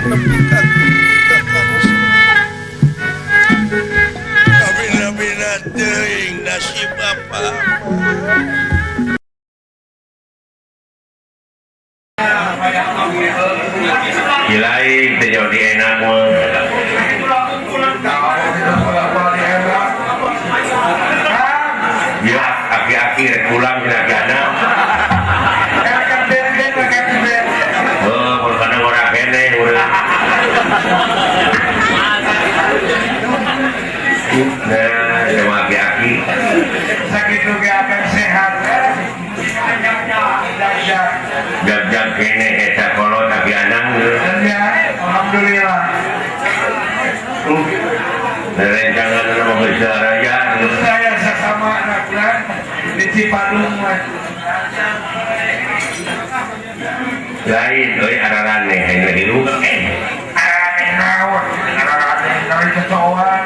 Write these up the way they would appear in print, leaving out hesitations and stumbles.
Nepi ka Kabina-bina teuing nasib apa. Lain teh jadi enak mah. Ya, aki-aki rek pulang cenah aki anak. Heuh, mun kana ngora keneh urang. Nah, sama aki-aki. Sakitu ge akan sehat. Jag-jag keneh eta kolot aki anang. Ya, alhamdulillah. Rencangan nama geus raya. Saya sesama anak di Cipadung mah. Lain euy araraneh aya hirup. Araraneh naon? Araraneh naon cocoan.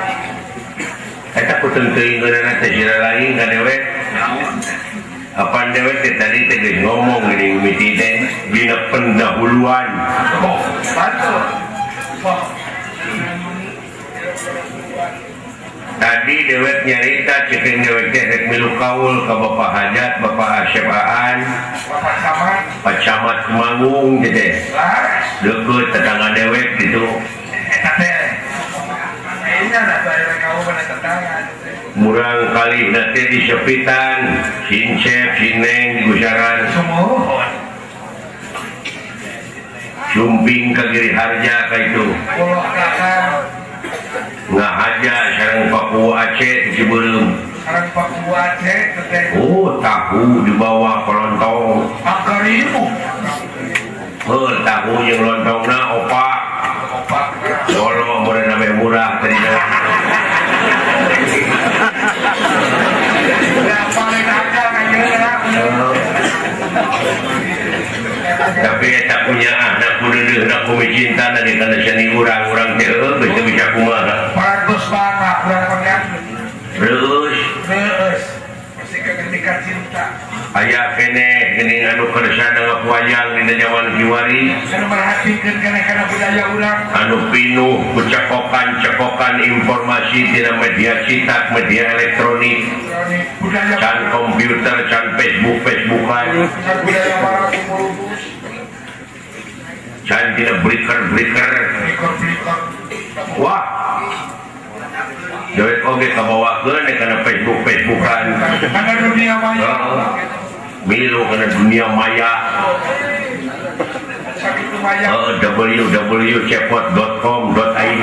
Eta kutung teuing geunana teh sira lain ka dewek. Apan dewek teh tadi teh geus ngomong geuning mimiti teh dina pendahuluan. Oh, bantu. Tadi dewek nyarita ceking dewek teh rek milu kaul ka Bapak Hajat, Bapak Asep Aan, Bapak Camat, Pak Camat Temanggung teh teh. Deukeut tetangga dewek gitu. Eta teh. Kayaknya da dewek kaul kana tetangga. Murang kali na teh disepitan, sincep, sineng, gusaran. Sumuhun. Sumping ka Giri Harja ka itu. Ulah kakak. Ngahaja sareng Papua Aceh di Cibeureum. Sareng Papua Aceh teh. Oh, tahu dibawa ke lontong. Akarimu. Heuh, tahu jeung lontongna opak. Opak. Lolo meureun ame murah tadi. Paling harga kan. Tapi eta punya anak kudu deuk ku cinta na di kana seni urang-urang teh heuh geus teu bisa kumaha. Parantos bangga urang pengen. Terus terus masih ketika cinta. Aya keneh geuning anu kersa ngapuayang dina jaman kiwari. Anu merhatikeun keneh kana budaya urang. Anu pinuh ku cekokan-cekokan informasi tina media cetak, media elektronik, budaya can komputer, can Facebook, Facebookan. Budaya para kumulubus. Can tina bliker-bliker. Bliker-bliker. Wah. Dewek oge kabawakeun kana Facebook, Facebookan. Kana dunia maya. Milu kana dunia maya. Sakitu maya. www.cepot.com.id.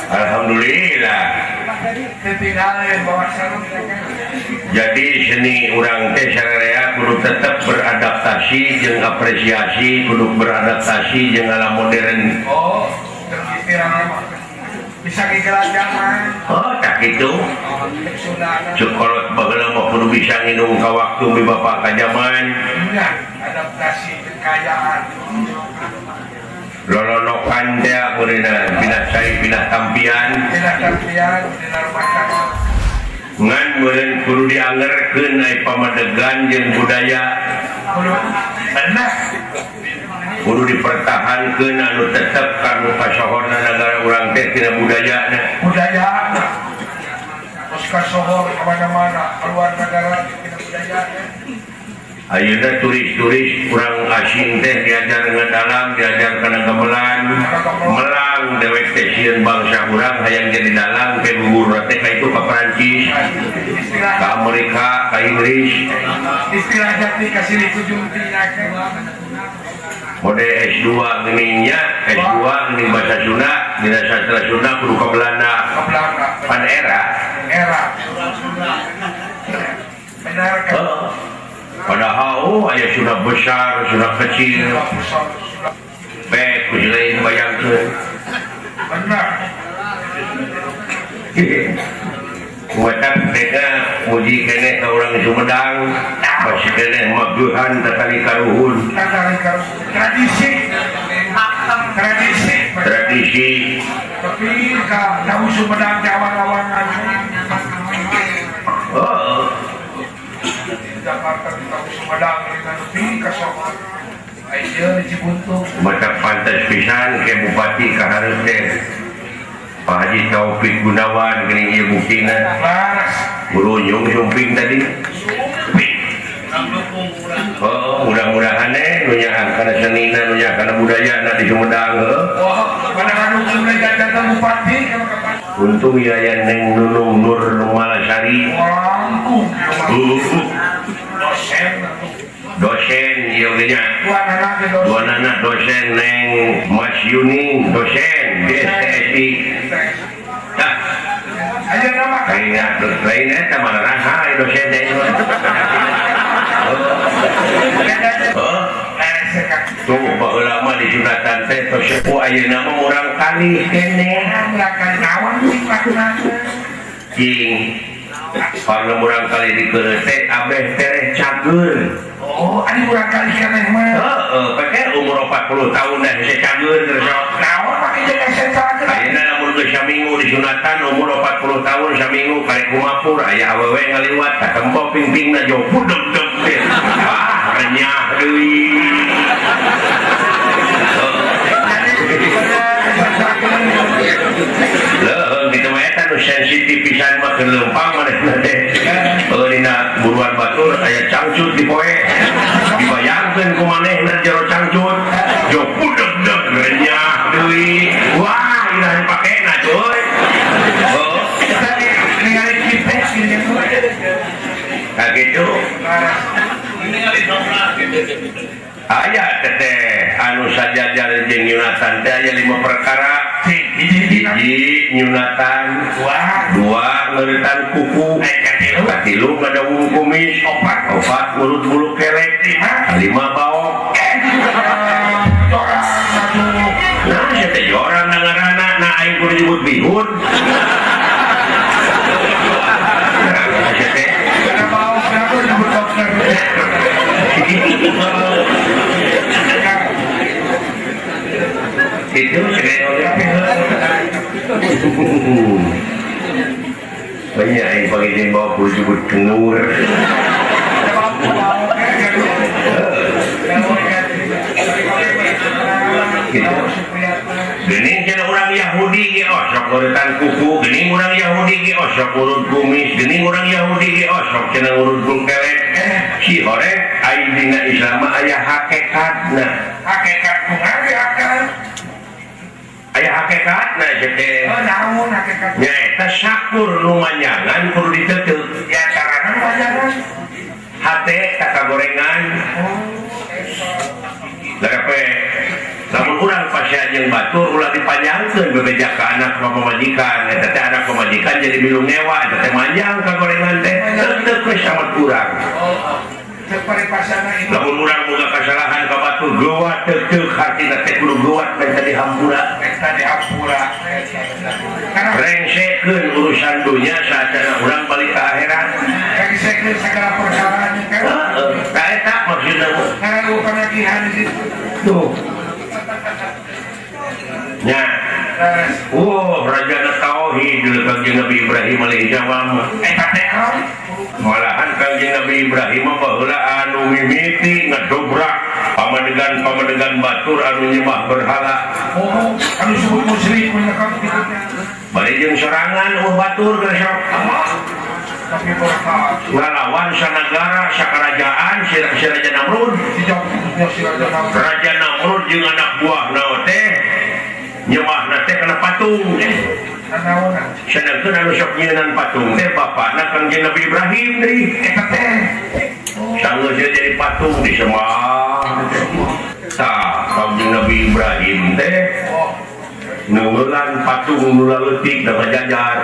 Alhamdulillah. Jadi seni urang teh sararea kudu tetep beradaptasi jeung apresiasi, kudu beradaptasi jeung alam modern. Oh, bisa gegelan zaman. Oh, tak kitu. Cuk kolot baheula mah kudu bisa nginum ka waktu mi bapak ka zaman. Nya, adaptasi kekayaan. Lolonokan teh kureuna pindah cai pindah tampian. Pindah tampian dina rumah tangga. Ngan meureun kudu diangerkeun ai pamadegan jeung budaya. Kudu bener. Kudu dipertahankeun anu tetep kanu kasohorna nagara urang teh tina budayana. Budayana. Terus kasohor ka mana-mana keluar negara tina budayana. Ayeuna turis-turis urang asing teh diajar ngadalang, diajar kana gamelan, melang dewek teh sieun bangsa urang hayang jadi dalang ke gugurna teh ka itu ka Perancis, ka Amerika, ka Inggris. Istilah jati ka silih kujunti. Mode S2 geuning nya, S2 geuning bahasa Sunda, dina sastra Sunda kudu ka Belanda. Ka Belanda. Pan era. Era. Benar kan? Padahal oh aya sudah besar, sudah kecil. Baik, kudu lain bayangkeun. Benar. Watak teh muji keneh ka urang Sumedang, masih keneh maguhan tatali karuhun. Tatali karuhun. Tradisi. Tradisi. Tradisi. Tapi ka tahu Sumedang teh awang-awangan. Oh. Jakarta tahu Sumedang nepi ka Sohor. Aya di Cibuntu. Mata pantas pisan ke Bupati ka hareup teh. Pak Haji Taufik Gunawan geuning ieu buktina. Laras. Guruyung sumping tadi. Oh, mudah-mudahan nu nyaah kana senina, nu nyaah kana budayana di Sumedang heuh. Oh, pada dukung datang bupati. Untung ya Neng Nunung Nur Malasari. Langkung dosen. Dosen ieu ge nya. Dua anak dosen Neng Mas Yuni dosen di STSI. Tah. Aya nama kaingat lain eta mah raha dosen teh. Oh. Tuh baheula mah disunatan teh tos sepuh ayeuna mah murang kali keneh. Murang kali naon cing makna? Cing parna murang kali dikeureuh teh abeh tereh cager. Oh, ari murang kali keneh mah. Heeh, pake umur 40 tahun dah hese cager terus sok. Naon pake jeung hese cager? Ayeuna lamun geus saminggu disunatan umur 40 tahun saminggu karek kumapur aya awewe ngaliwat katempo pingpingna jauh pudeg-deg teh. Wah, renyah deui. Leuh, kitu mah eta nu sensitif pisan mah keur leumpang manehna teh. Heuh dina buruan batur aya cangcut di poe. Dibayangkeun ku manehna jero cangcut. Jo pudeg-deg renyah deui. Wah, indah dipakena cuy. Heuh. Ningali kites kieu. Ka kitu. Aya teteh anu sajajar jeung nyunatan teh aya 5 perkara. Hiji nyunatan, dua ngeuretan kuku, katilu ngadawung kumis, opat ngurut bulu kelek, lima baok. Nah, sia teh jorang ngaranna, nah aing kudu nyebut bihun. Nah, sia teh baok kenapa nyebut dokter. Itu banyak yang panggilin bawa kudu jebut kenur. Gitu. Gening cenah urang Yahudi ge osok ngeuretan kuku, gening urang Yahudi ge osok ngurut kumis, gening urang Yahudi ge osok cenah ngurut bulu kelek. Si horeng ai dina Islam mah aya hakikatna. Hakikat kumaha ge akal? Aya hakikatna teh. Oh, naon hakikat? Nyaeta sakur nu manjangan kudu diteuteup. Ya carana manjangan hate kakagorengan. Oh, eta. Lamun urang pasea jeung batur ulah dipanjangkeun bebeja ka anak pamajikan, eta teh anak pamajikan jadi milu ngewa, eta teh manjang kagorengan teh. Teuteuk we samet urang. Oh, lamun urang boga kasalahan ka batur geuwat teuteuk hartina teh kudu geuwat minta dihampura. Minta dihampura. Rengsekeun urusan dunya saatna urang balik ka akhirat. Rengsekeun sagala perkara nya kan. Heeh, ka eta maksudna mah. Karena penagihan di situ. Tuh. Nya. Oh, raja tauhid Kangjeng Nabi Ibrahim alaihi salam. Eta teh malahan Kangjeng Nabi Ibrahim baheula anu mimiti ngedobrak pamadegan-pamadegan batur anu nyembah berhala. Oh, anu disebut musyrik mah kan kitu. Bari jeung sorangan eueuh batur geus sok. Tapi berhala. Ngalawan sanagara sakarajaan si Raja Namrud. Raja Namrud jeung anak buahna teh nyembahna teh kana patung. Sedangkan anu sok nyieunnan patung teh bapana Kangjeng Nabi Ibrahim deui. Eta teh sanggeus jadi patung disembah. Tah Kangjeng Nabi Ibrahim teh neunggeulan patung nu leutik da ngajajar.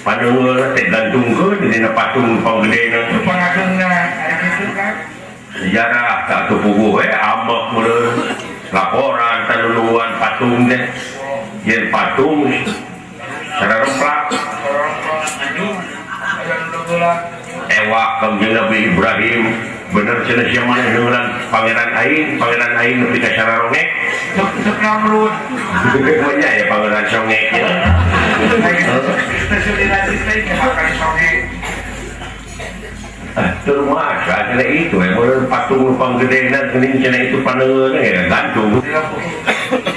Paneungeulna teh gantungkeun dina patung panggedena. Pangagengna aya kitu kan. Sejarah tak tupuguh we ambek meureun. Laporan tanuluan patung teh. Yen patung sararemplak. Ewa Kangjeng Nabi Ibrahim bener cenah sia maneh neunggeulan pangeran aing nepi ka sararongek. Cek Namrud. Nya ya pangeran songek ya. Termasa cenah itu we patung nu panggedena geuning cenah itu paneungeun ya gantung.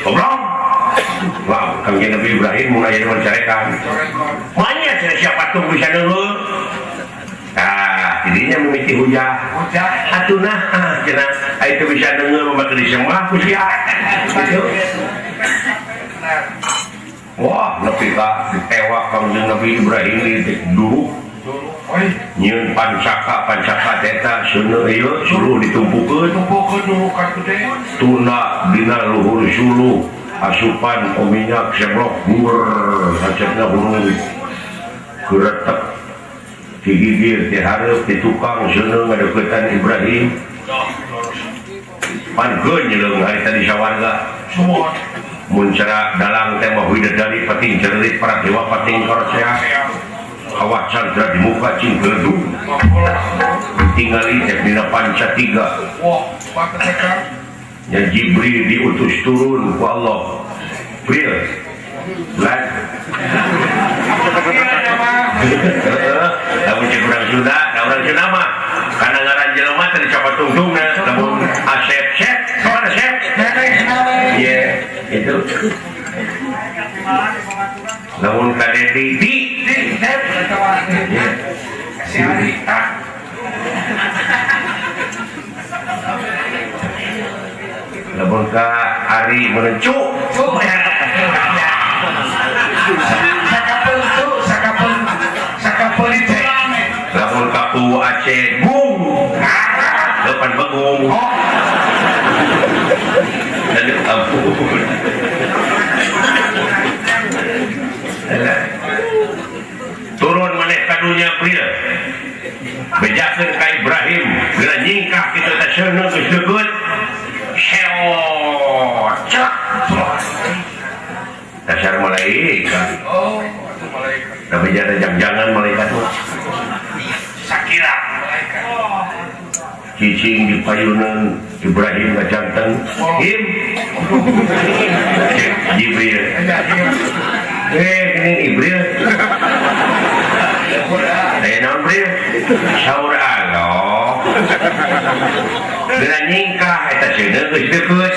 Goblok. Wah, Kangjeng Nabi Ibrahim mun aya nu carekan. Manya cenah sia patung bisa neungeun. Tah, jadinya mimiti hujah. Hujah atuh nah cenah aya teu bisa neungeun mah teu disembah ku sia. Gitu. Wah, nepi ka ditewak Kangjeng Nabi Ibrahim di duruk. Nyieun pancaka teta seuneu ieu suluh ditumpukeun. Tumpukeun durukan gede. Tuna dina luhur suluh asupan minyak seblok gur hacepna hurung geretek digigir ti hareup ti tukang seuneu ngadeuketan Ibrahim. Pan geun nyeleung harita di sawarga. Semua mun cara dalang teh mah widadari pating cerit para dewa pating korosea. Awak chandra di muka cing geledu tinggali teh dina panca tiga. Wah, maka nya Jibril diutus turun ku Allah. Bril. Lan. Lamun cek urang Sunda, da urang Sunda mah kana ngaran jelema teh dicopot tungtungna, lamun Asep Sep, kumaha Sep? Iya, itu. Lamun ka Dedi di lamun ka Ari merencu lamun ka Pu Aceh bung depan begung aduh ampun. Turun maneh ka dunya pria bejakeun ka Ibrahim geura nyingkah kitu teh seuneu geus deukeut seot celak dasar malaikat. Oh, itu malaikat. Da bejana jang-jangan malaikat mah sakira malaikat. Cicing di payunan Ibrahim ngajanteng him Jibril. Ini Ibril. Aya naon Bril? Saur Allah. Geura nyingkah eta seuneu geus deukeut.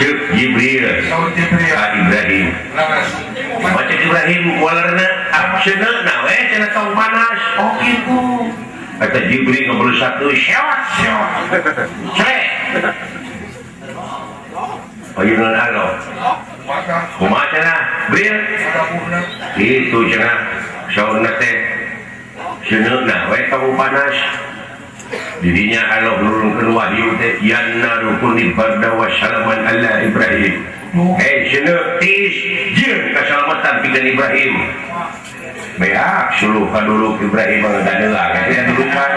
Ceuk Jibril. Saur Jibril. Ka Ibrahim. Baca Ibrahim walerna ah seuneu na we cenah tong panas. Oh kitu. Kata Jibril ngobrol satu sewot sewot. Cek. Payunan Allah. Kumaha cenah Bril? Itu cenah saurna teh seuneu we tong panas. Dirinya Allah nurunkeun wahyu teh yanna rukuni barda wa salaman ala Ibrahim. Eh seuneu tis jeung kasalamatan pikeun Ibrahim. Beak suluh kaduluk Ibrahim ngagandeula kitu dulukan.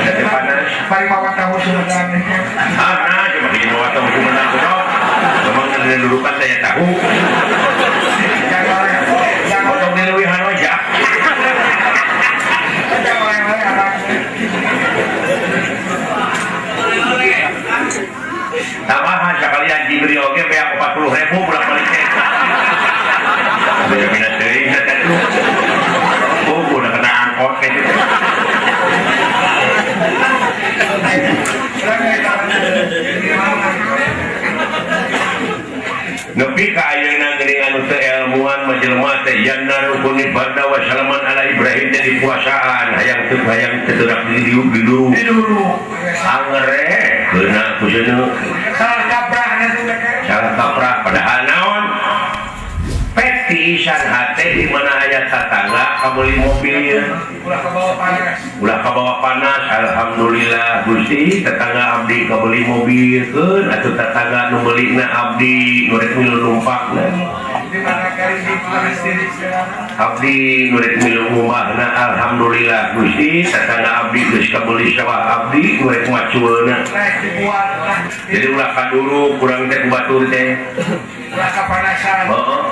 Teh panas. Bari mawa tahu Sumedang. Ah nah cuma kieu mawa tahu Sumedang kudu. Memang kada dulukan teh tahu. Potong dileuwihan we ja. Tambahan sakalian Jibril oge beak 40.000 bolak-balik teh. Beda-beda teuing teh tuh. Oh, udah kena angkot kayak gitu. Nepi ka ayeuna geuning anu teu ilmuan mah jelema teh yanna rukuni barda wa salaman ala Ibrahim teh dipuasaan hayang teu hayang teu teurak di dulu. Angere keuna ku seuneu. Salah kaprah Salah kaprah padahal naon? Peti isan hate di mana aya tatangga kabeli mobil ulah kabawa panas. Ulah kabawa panas alhamdulillah Gusti tetangga abdi kabeli mobil keun atuh tetangga nu meulina abdi nu rek milu numpakna. Di mana kari abdi nu rek milu ngumahna alhamdulillah Gusti tetangga abdi geus kabeli sawah abdi nu rek maculna. Jadi ulah kaduruk kurang teh ku batur teh. Ulah kapanasan. Heeh.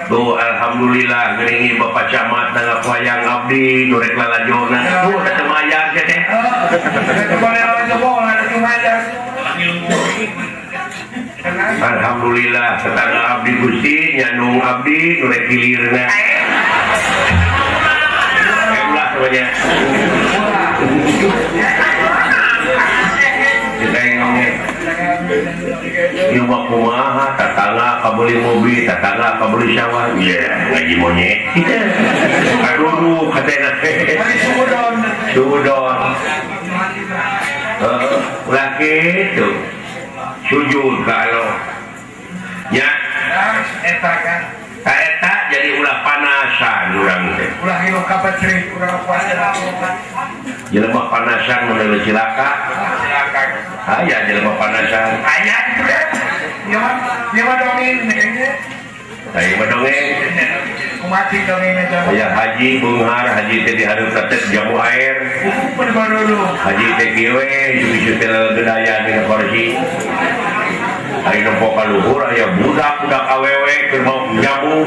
Tuh alhamdulillah geuning Bapak Camat nanggap wayang abdi nu rek lalajona. Tuh da teu mayar sia teh. Alhamdulillah tetangga abdi Gusti nyanung abdi nu rek hilirna. Ulah semuanya. Ieu mah kumaha tatangga kabeuli mobil, tatangga kabeuli sawah. Ye, ngaji monyet. Aduh, katena teh. Sudon. Heeh, ulah kitu. Sujud ka Allah. Nya, eta kan. Ka eta jadi ulah panasan urang teh. Ulah hirup ka petri, urang puasa. Jelema panasan mun cilaka. Cilaka. Aya jelema panasan. Aya kitu kan. Ieu mah dongeng nya. Aya mah dongeng. Kumaha dongeng aja. Aya haji beunghar, haji teh dihareup teh jamu air. Haji teh kieu we, isu-isu teh lelegedayan dina kursi. Aya nempo ka luhur aya budak-budak awewe keur mau nyabu.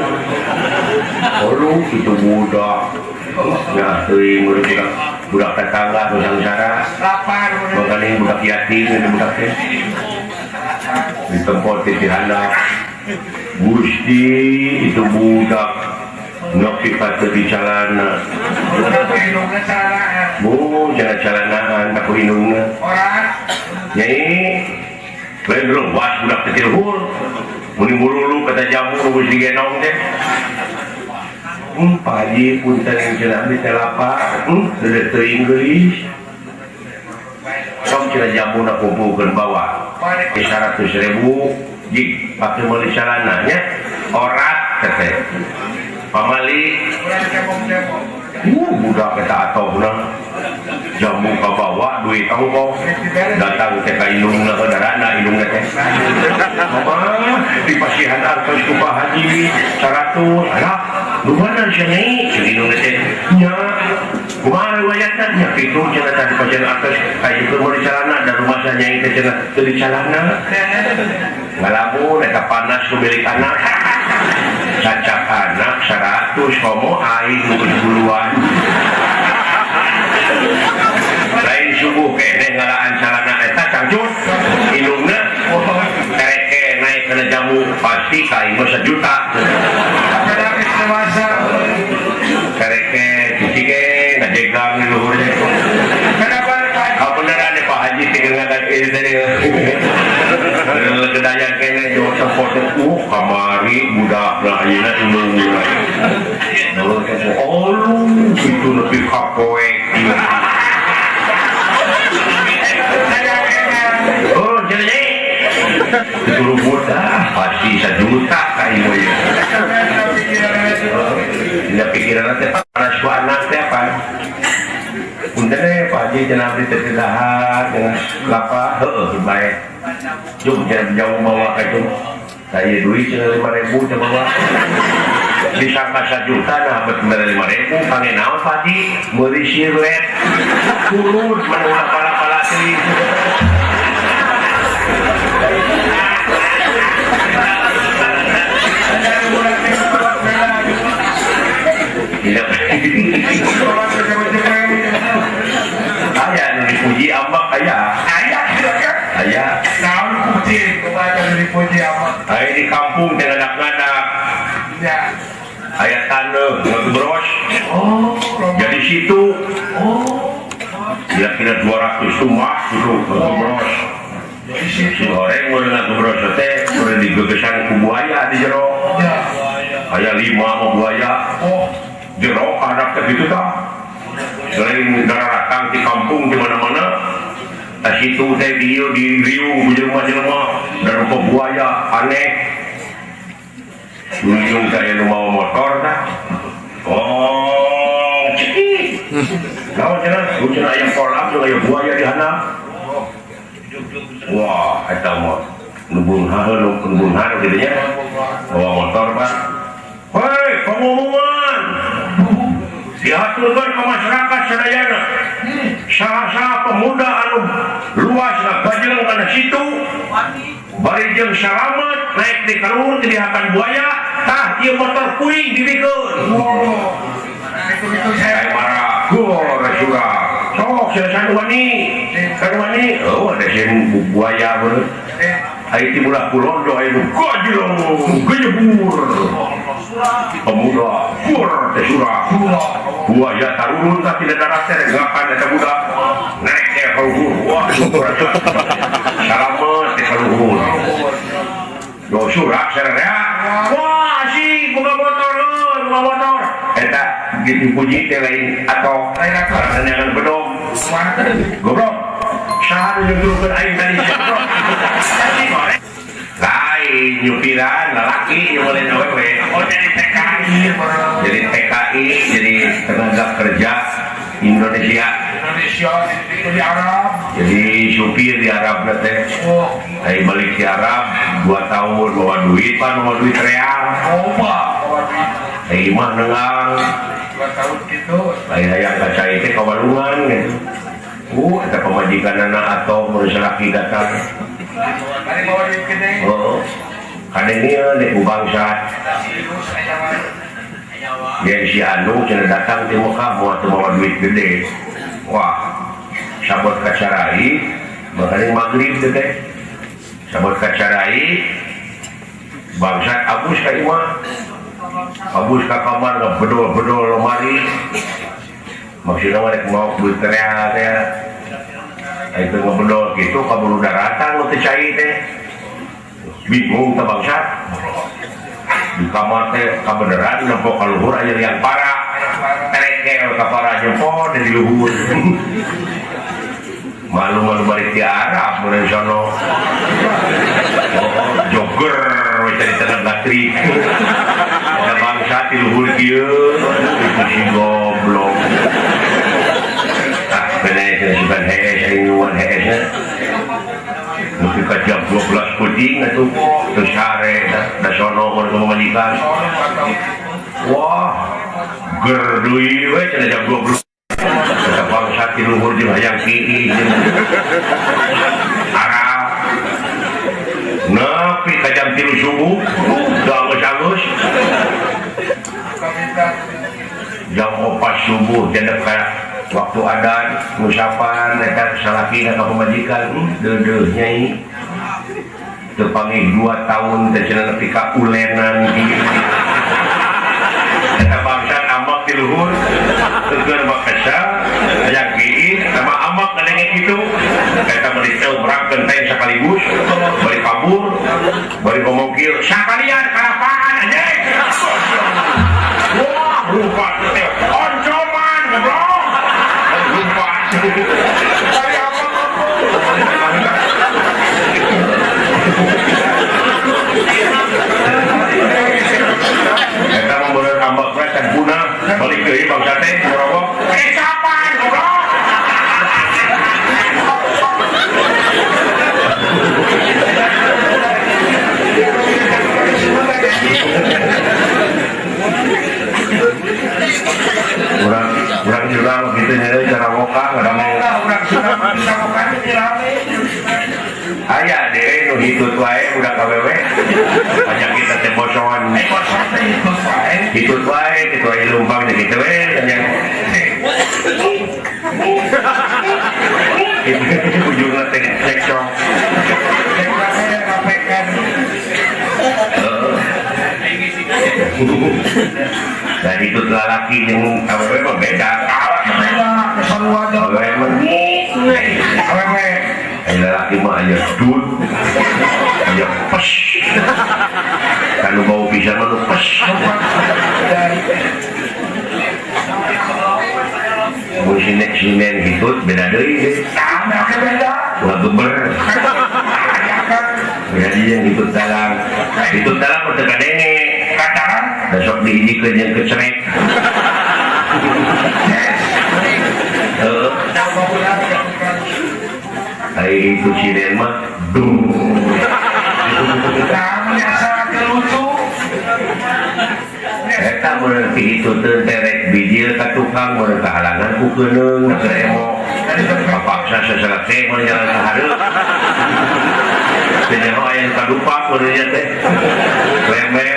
Aduh, itu budak. Ya, teuing budak budak tetangga nu sangsara. Lapar. Makanya budak yatim ini budak teh. Ditempo teh dihandap. Gusti itu budak nepi ka teu dicalana. Bu, cara-calanaan aku indungna. Orang. Nyai, lain lewas budak teh luhur. Muni murulu kata jamu nu geus digendong teh. Pak Haji punten cenah abdi teh lapar. Deuleu teuing geulis. Sok cenah jamuna kumpulkeun bawa. 100.000 jig pake meuli calana nya. Orat teh. Pamali budak eta atohna jamu ka bawa duit ongkoh datang teh ka indungna ka darana indungna teh. Mama dipasihan artos ku Pak Haji 100. Alah, nu mana sia nyai? Ceuk indungna teh. Nya, kumaha riwayatna? Nya kitu cenah tah dipasihan artos ka ieu meuli calana da rumah sia nyai teh cenah teu dicalana. Ngalamun eta panas ku milik anak. Cacak anak 100 komo aing nu geus buluan. Lain subuh keneh ngalaan calana eta cangcut indungna tereke naik kana jamu pasti ka aing mah 1 juta. Tereke cicing ge ngajegang di luhur teh. Kabeneran deh Pak Haji teh ngagan ieu teh. Legedayan keneh jo tempo teh kamari budakna ayeuna indungna. Oh, itu lebih kapoek. Oh, jadi itu budak pasti 1 juta ka ieu ya. Tidak pikiran teh panas ku anak teh apa? Punten eh Pak Haji cenah abdi teh teu dahar cenah lapar heueuh bae. Jung cenah jauh bawa ka itu. Saya duit cenah 5.000 teh bawa. Disangka 1 juta nah bet mere 5.000 kangge naon Pak Haji? Meuli sirlet. Turun mana ulah pala-pala teuing. Tidak. Aya nu dipuji ambak aya. Aya silakan. Aya. Naon puji, kumaha nu dipuji ambak. Aya di kampung teh ngadak-ngadak. Ya. Aya taneuh ngebros. Oh, jadi situ. Oh. Kira-kira 200 rumah gitu ngebros. Jadi situ. Si goreng mun ngebros teh kudu digegesan ku buaya di jero. Ya. Aya 5 mah buaya. Oh. Jero hadap teh kitu tah. Selain daratang di kampung di mana-mana. Tas itu teh dieu di riung jelema-jelema dan rupa buaya aneh. Riung teh nu mawa motor tah. Oh, cekik. Naon cenah? Cenah aya kolam jeung aya buaya di handap. Wah, eta mah nu beunghar nu beunghar kitu nya. Bawa motor, Pak. Hei, pengumuman. Dihaturkeun ke masyarakat sadayana. Salah-salah pemuda anu luas ngabajeng kana situ. Bari jeung salamet naik di kaluhur teu dihakan buaya, tah ieu motor kuing dibikeun. Oh. Itu saya marah. Gor surah. Sok sia sanu wani. Sanu wani. Oh, ada sieun buaya beureuh. Ai ti bulah kulon do aya nu gajlong gejebur. Pemuda gor teh surah. Buaya tarurun ka tidak darat teh ngapan eta budak. Naik teh ka luhur. Wah, syukur. Salamet teh ka luhur. Lo surak sararea. Wah, asik boga motor lur, boga motor. Eta dipuji teh lain atau lain bedog. Goblok. Saha nu nyuruhkeun aing tadi goblok. Lain nyupiran lalaki nyuwun awewe. Oh jadi TKI jadi TKI jadi tenaga kerja Indonesia. Indonesia di Arab. Jadi supir di Arab teh. Oh, ai balik di Arab 2 tahun bawa duit, pan bawa duit real. Loba bawa duit. Ai mah nengang 2 tahun gitu. Ai hayang ka cai teh ka walungan gitu. Eta pamajikanana atau mun salaki datang. Bari bawa duit gede. Heeh. Kadeng ieu dek ku bangsat. Dia si Anu cenah datang ti Mekah moal teu bawa duit gede. Wah, sabot kacarai, makanya maghrib teh. Sabot kacarai, bangsat abus ka imah. Abus ka kamar ngabedol-bedol lemari. Maksudna mah rek maok duit real teh. Ai teu ngabedol kitu kaburu daratan nu teu cai teh. Bingung teh bangsat. Di kamar teh kabeneran nempo ka luhur aya liang para. Terekel ka para jempol di luhur. Malu-malu balik di Arab mun sono. Oh, jogger we cari tenaga trik. Ada bangsa di luhur kieu, itu si goblok. Ah, bener cenah sugan hees aing nyuwun heesna. Nepi ka jam 12 peuting atuh teu sare da sono mun pamajikan. Wah, ger deui we cenah jam 12. Eta bangsa ti luhur jeung hayang kieu jeung Arab. Nepi ka jam 3 subuh, da geus-geus. Jam 4 subuh jadi ka waktu adan ngusapan eta salakina ka pamajikan deudeuh nyai. Teu panggih 2 tahun teh cenah nepi ka ulenan kieu. Eta bangsa amak ti luhur teu makasa hayang kieu sama amak ngadenge kitu. Eta meuli teu merakeun teh sakaligus bari kabur bari ngomong kieu sakalian kalapaan anjing. Wah, rupa teh oncoman goblok. Rupa. Bari amak Eta mah bener ambak we teh punah balik deui bangsa teh ngorowok. Kapan goblok. Urang jurang gitu nya cara wokang rame. Urang jurang cara wokang teh rame. Aya deui nu hitut wae budak awewe. Pajak kita teh bocoan. Bocoan teh hitut wae. Hitut wae kitu aya lumpang teh kitu we nya. Ujungna teh cekcok. Nah itu lalaki jeung awewe mah beda. Awewe mah awewe. Aya lalaki mah aya dut. Aya pes. Kanu bau pisan mah nu pes. Mun sinen hitut beda deui deui. Tah beda. Ulah geber. Beda jeung hitut dalang. Hitut dalang mah teu kadenge. Kataran besok dihijikeun jeung kecerek. Heeh. Ai itu sinen mah duh. Eta mun ti hitut teh rek bijil ka tukang mun kahalangan ku keuneung keur emo. Kapaksa sasalak teh mun jalan ka hareup. Teu nyaho aya nu kadupak mun nya teh. Lember.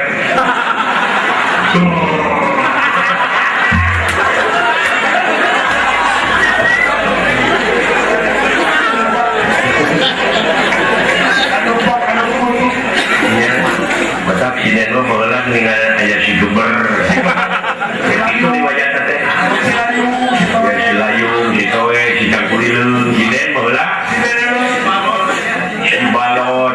Batak sinen mah baheula geuningan aya si Geber. Itu di wajah teh. Si Layung, si Towe, si Cangkulileung, si Den baheula. Si Balon.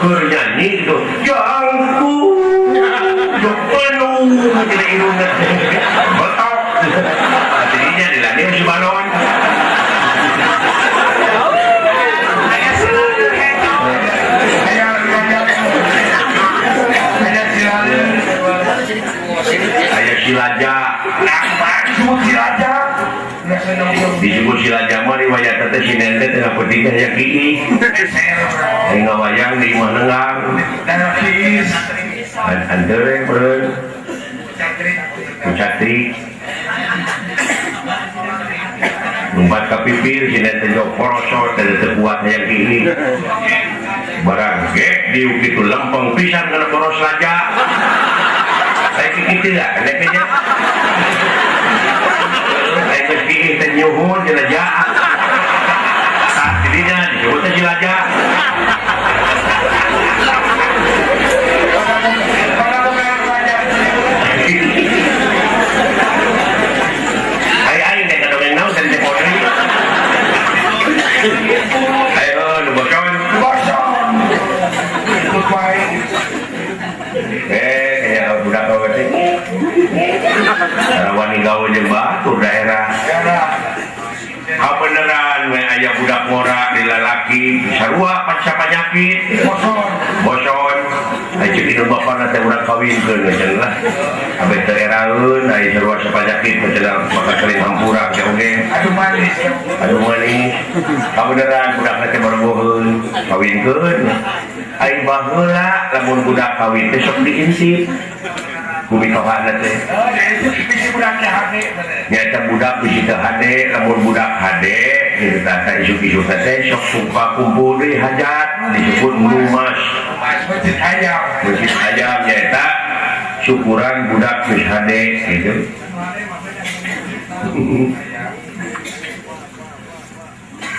Keur nyanyi gitu. Jangku. Jok penuh tina irungna. Betok. Jadinya dilandir si balon. Aya Silaja. Disebut Silaja. Disebut Silaja mah riwayat teh si nente tengah peuting teh aya kiih. Aya ngawayang di imah nenggang. Antere beureun. Kucatri. Lumpat ka pipir si nente jok porosot teh teu kuat hayang kiih. Barang gek diuk kitu lempeng pisan kana poros raja. Aya kitu lah nya. Aya geus kiih teh nyuhun Silaja. Tah jadinya disebut teh Silaja. Ai aing teh kadongeng naon teh Polri. Ayo nu boson. Boson. Kayak budak awe teh. Wani gawe jeung batur daerah. Kabeneran we aya budak ngora di lalaki sarua panca panyakit. Boson. Boson. Aya ceuk indung bapana teh urang kawinkeun we cenah lah. Abeh teu eraeun aya sarua sapanyakit mah cenah maka sering hampura teh oge. Aduh manis. Aduh manis. Kabeneran budak teh barogoheun kawinkeun. Aing baheula lamun budak kawin teh sok diinsip. Ku mitohana teh. Bisi budak teh hade. Nyaeta budak bisi teu hade, lamun budak hade kitu tah isuk-isuk teh sok suka kumpul deui hajat disebut lumas. Masjid ayam. Masjid ayam nyaeta syukuran budak geus hade gitu.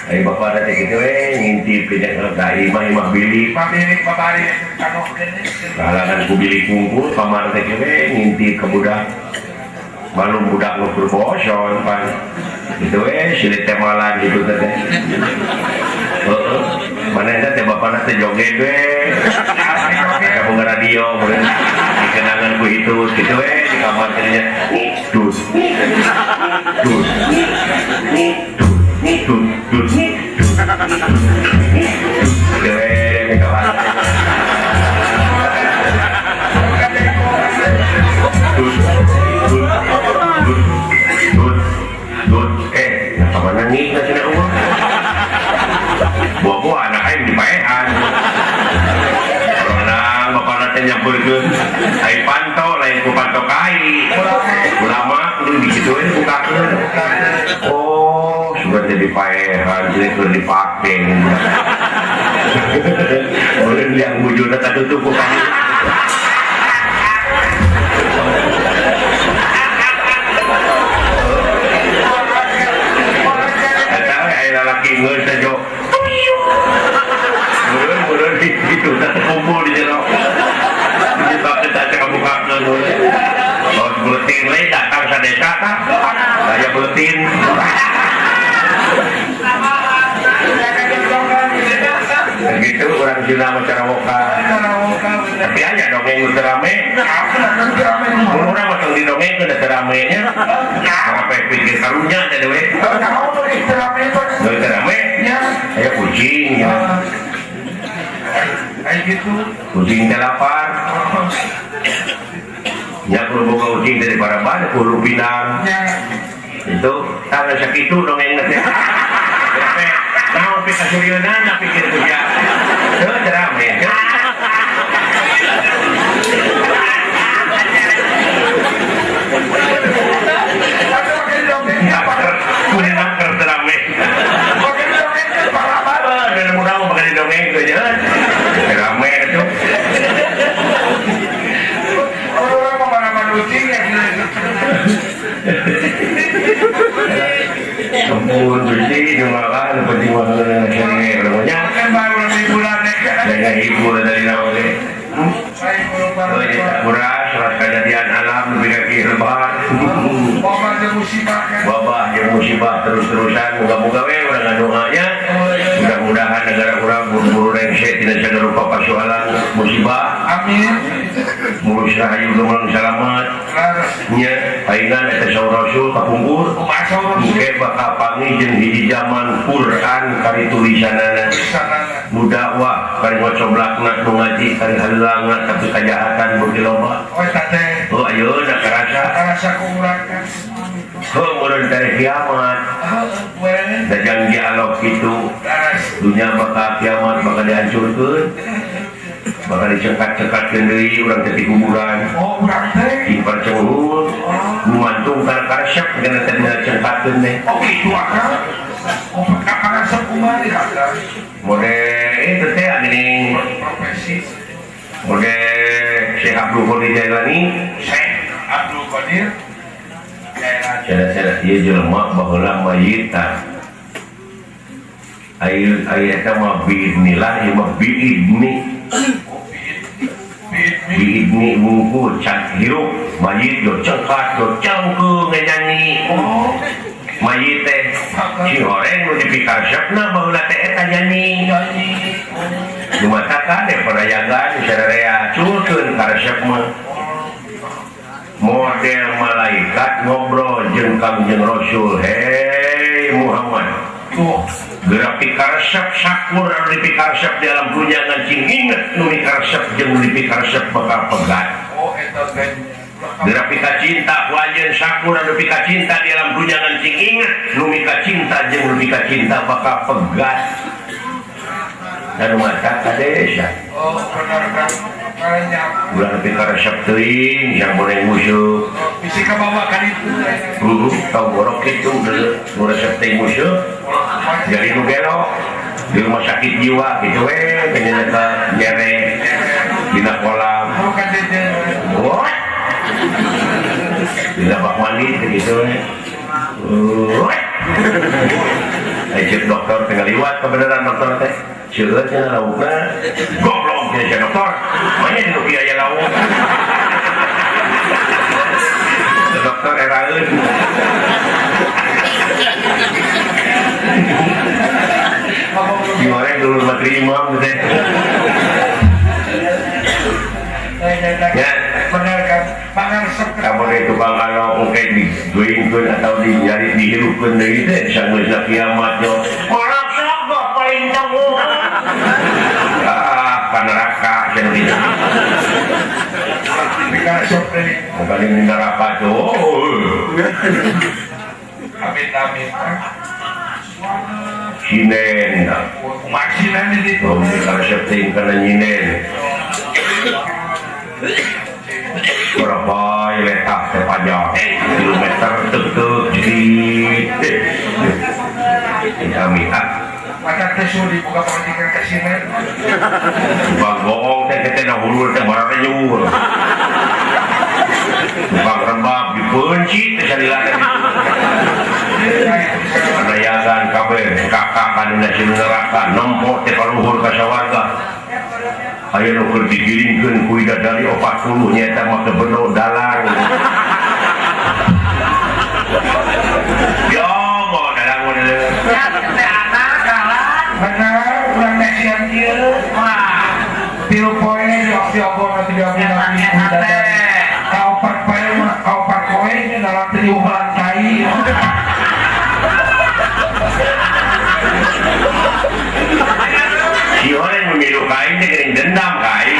Ai bapak teh kitu we ngintip ke ka imah-imah bilik. Imah bilik babari tanohkeun. Kahalangan ku bilik kumpul kamar teh kitu we ngintip ka budak. Malum budak nu keur boson pan. Kitu we silit teh malan kitu teh. Heeh. Manehna teh bapana teh joget we. Ka boga radio meureun dikenangan ku itu kitu we di kamar teh nya. Dus. Dus. Tut tut. Dewe kawan. Tut tut tut tut tut. Kamana nih cenah eueuh. Buah-buah anak aing dipaehan. Orang bapana teh nyampeurkeun ai panto lain ku panto kai. Ulama kudu di kitu we dibukakeun. Oh, sudah jadi paehan, jadi keur dipake. Meureun yang bujurna katutup ku kami. Eta we aya lalaki geus teh jo. Meureun itu teh kumpul di jero. Dipake teh kabukakeun. Oh, buletin we datang sadesa tah. Aya buletin. Gitu orang Cina mah carawoka. Tapi aya dongeng nu teu rame. Mun urang mah tong didongengkeun da teu rame nya. Sampai pikir karunya teh dewe. Nu teu rame aya kucing ya. Aya kitu. Kucing teh lapar. Nya kudu boga kucing teh di paraban kudu pinang. Itu tangga sakitu dongeng teh. Naon pikasurieunana pikir ku sia. Teu rame. Kuninang keur teu rame. Dan mudah mah bakal didongeng teh nya. Rame atuh. Orang mah mana kucing ya. Ampun Gusti nu makan penting mah kene Kan baru hiburan dengan hibur dari naon teh. Kuras surat kejadian alam lebih kaki lebat. Wabah jeung musibah terus-terusan moga-moga we urang ngadoanya. Mudah-mudahan negara urang buru-buru rengse tina sagala rupa pasualan. Musibah. Amin. Mulus rahayu gemelang salamat. Nya paingan eta saur Rasul kapungkur. Engke bakal panggih jeung hiji zaman Quran kari tulisanana. Nu dakwah kari ngocoblakna nu ngaji kari haleulangna tapi kajahatan beuki loba. Oh eta teh. Oh ayeuna karasa. Karasa ku urang kan. Heuh mun dari kiamat. Heuh, da janji Allah kitu. Dunia bakal kiamat bakal dihancurkeun. Bakal dicengkat-cengkatkeun deui urang teh di kuburan. Oh, urang teh. Timpan cenghul. Gumantung kana karesep kana teh dicengkatkeun teh. Oh, kitu akang. Oh, karesep kumaha akang? Mode itu teh geuning profesi. Mode Syekh Abdul Qadir Jailani. Syekh Abdul Qadir Jailani. Cenah-cenah ieu jelema baheula mayit tah. Ayeuna eta mah biidnillah ieu mah biidni. Biidni wungkul can hirup mayit do cengkat do cangkeung nyanyi. Mayit teh si horeng nu dipikaresepna baheula teh eta nyanyi. Nu matakan deh perayagan sararea culkeun karesep mah. Model malaikat ngobrol jeung Kangjeng Rasul, "Hei Muhammad, tuh geura pikaresep sakur anu dipikaresep di alam dunia ngan cing inget nu mikaresep jeung nu dipikaresep bakal pegat." Oh eta teh. Geura pikacinta ku anjeun sakur anu pikacinta di alam dunia ngan cing inget nu mikacinta jeung nu dikacinta bakal pegat. Dan mata kadesa. Oh benar kan. Ulah pikaresep teuing yang goreng musuh. Bisi kabawa ka ditu. Heeh, tau borok kitu nu resep teh musuh. Jadi nu gelo di rumah sakit jiwa gitu we penyeleta nyere dina kolam. Wah. Dina bak mandi gitu we. Wah. Cek dokter teh ngaliwat kebenaran dokter teh. Seueur cenah laukna. Goblok cenah dokter. Manya di nu aya lauk. Dokter eraeun. Gimana dulu materi imam teh. Ya, benar kan. Pangaresep kamu teh tukang kalau engke digoingkeun atau dinyari dihirupkeun deui teh sanggeusna kiamat yo. Malak sok paling tangguh. Ah, ka neraka cenah kitu. Dikaresep deui. Bukan di neraka tuh. Amin amin. Sinen. Maksinan di situ. Oh, dikaresep teuing kana nyinen. Berapa letak teh panjang? Kilometer tek-tek jadi. Kami ah. Mata teh suri buka pendidikan ke sinen. Tukang bohong teh teh na hulur teh bararenyur. Tukang rebab dipencit teh salila teh. Perayagan kabeh kakak anu nasi neraka nempo teh kaluhur ka sawarga. Aya nu keur digiringkeun ku bidadari 40 nyaeta mah teu beno dalang. Ya Allah dalang mah deuleu. Ya teh anak kalah. Bener urang teh siang ieu. Wah. Tilu poe diobor nanti diobor ku bidadari. Kaopat poe mah kaopat poe nya dalang teh diuhulan tai. Si orang memilu kain teh geuning dendam kain.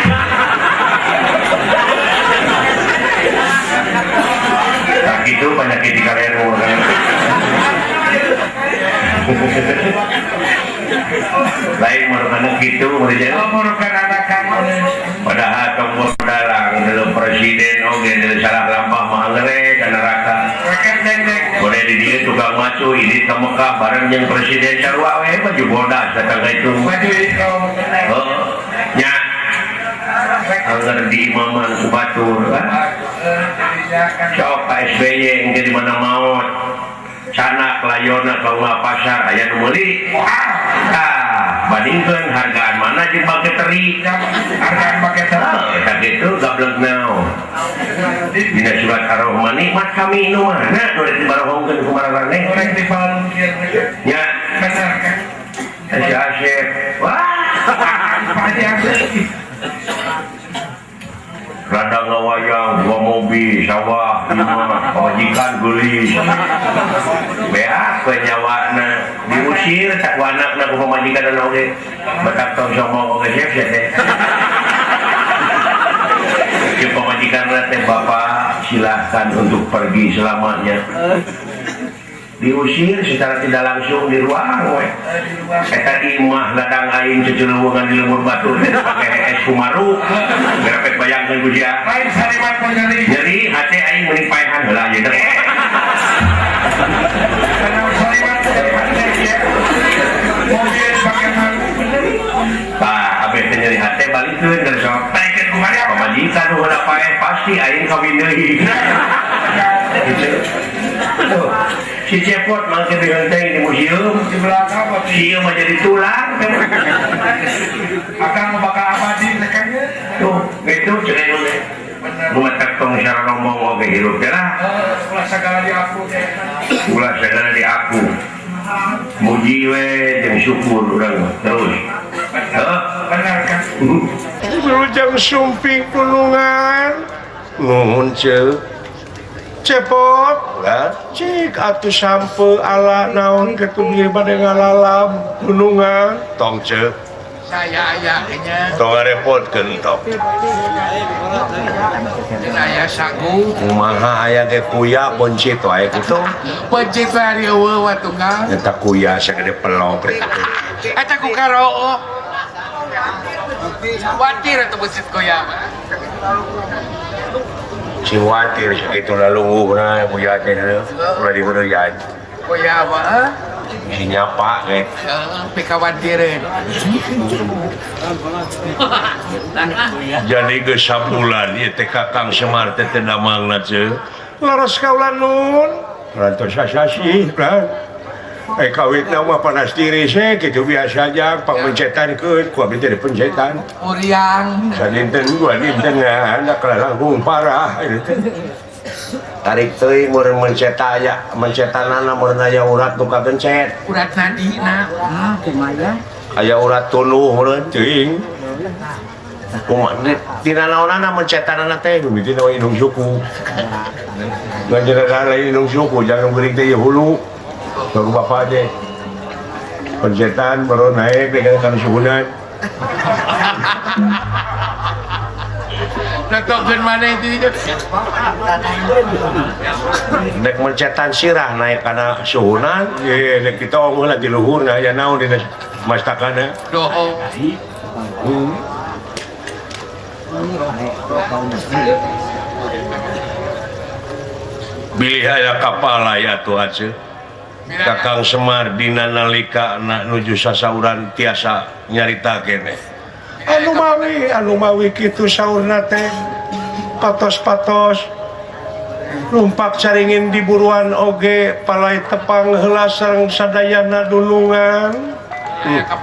Tak gitu penyakit di kalian orang. Lain merupakan gitu muridnya. Oh merupakan anak kamu. Padahal kamu dalang dalam presiden oge dalam salah lampah mah ngere ka neraka. Boleh di dieu tukang macu ini ka Mekah bareng jeung presiden sarua we baju bodas datang ka itu. Baju itu. Heeh. Nya. Angger di imaman ku batur kan. Sok ka SBY engke di mana maot. Canak layona ka pasar aya nu meuli. Tah, bandingkeun hargaan mana jeung bake teri. Hargaan bake teri. Heuh, sakitu gablek naon. Dina surat Ar-Rahman nikmat kami nu mana nu rek dibarohongkeun ku maraneh. Nu rek dipalungkeun. Nya, bener kan? Si Asep. Wah, Pak Haji Asep. Ladang ngawayang, dua mobil, sawah, imah, pamajikan geulis. Beak we nyawana diusir tak ku anakna ku pamajikan oge. Batak tong sombong oge siap sia teh. Ieu pamajikan teh bapak silahkan untuk pergi selamanya. Diusir secara tidak langsung di ruang we. Eta imah ladang aing ceculuwungan di lembur batu teh pake es kumaru. Gerepet bayangkeun ku sia. Lain sarimat mah nyeri. Nyeri hate aing meuning paehan heula ayeuna. Sarimat nyeri hate ya. Mobil pake bener. Tah abeh teh nyeri hate balikeun ka sok. Balikeun kumaha? Pamajikan nu heula paeh pasti aing kawin deui. Tuh, si Cepot mangke dihenteng di museum di belakang apa sih? Ieu mah jadi tulang. Akang bakal abadi tekannya. Tuh, gitu ceuk teh. Bener. Buat tong sareng ngomong oge hirup teh lah. Ulah segala di aku teh. Ulah segala di aku. Muji we jeung syukur urang terus. Heuh, bener kan? Wilujeng sumping gunungan. Nuhun ceuk. Cepot, lah cik atuh sampe ala naon kitu bieu bade ngalalam gunungan tong ceuk. Saya aya nya. Tong ngarepotkeun tok. Jeung aya sagu. Kumaha aya ge kuya boncit wae kitu. Boncit wae ari eueuh wa tunggal. Eta kuya sagede pelok. Eta ku karoo. Watir atuh boncit kuya mah. Si watir sakitu lalungguhna kuya teh ulah diheureuyan. Kuya mah si nyapa ge. Heeh, pikawatireun. Jadi geus sabulan ieu teh Kakang Semar teh teu damangna ceuk. Laras kaula nun. Rantos sasasih lah. Kawitna mah panas diri sih gitu biasa aja pangmencetankeun ku abdi teh dipencetan. Uriang. Sadinten gua dinten anak langkung parah ieu teh. Tarik teuing meureun mencet aya mencetanana meureun aya urat nu kagencet. Urat nadina. Ah, kumaha? Aya urat tunuh meureun teuing. Kumaha tina naonana mencetanana teh mimiti na indung suku. Ganjeuna lain indung suku jangan geuring teh hulu. Baru bapak aja pencetan baru naik dengan kami suhunan. Nontonkeun mana itu Dek mencetan sirah naik kana suhunan. Ye, dek kita omong lah di luhur nah ya naon dina mastakana. Doho. Bilih aya kapal aya tuh aja. Kakang Semar dina nalika na nuju sasauran tiasa nyarita keneh. Anu mawi kitu saurna teh patos-patos lumpak caringin di buruan oge palai tepang heula sareng sadayana dulungan.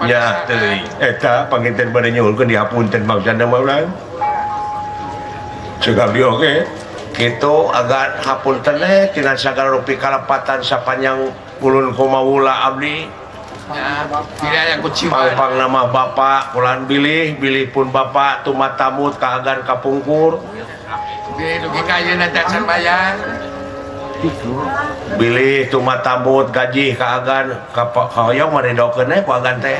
Ya teuing eta panginten bade nyuhunkeun dihapunten maksana mah urang. Ceuk abdi oge kitu agan hapunten teh tina sagala rupi kalepatan sapanjang ulun kumawula abdi. Pang-pang nama bapak kulan bilih bilih pun bapak tumatamut kaagan kapungkur. Bilih tumatamut gaji kaagan kahoyong mah didokeun we ku agan teh.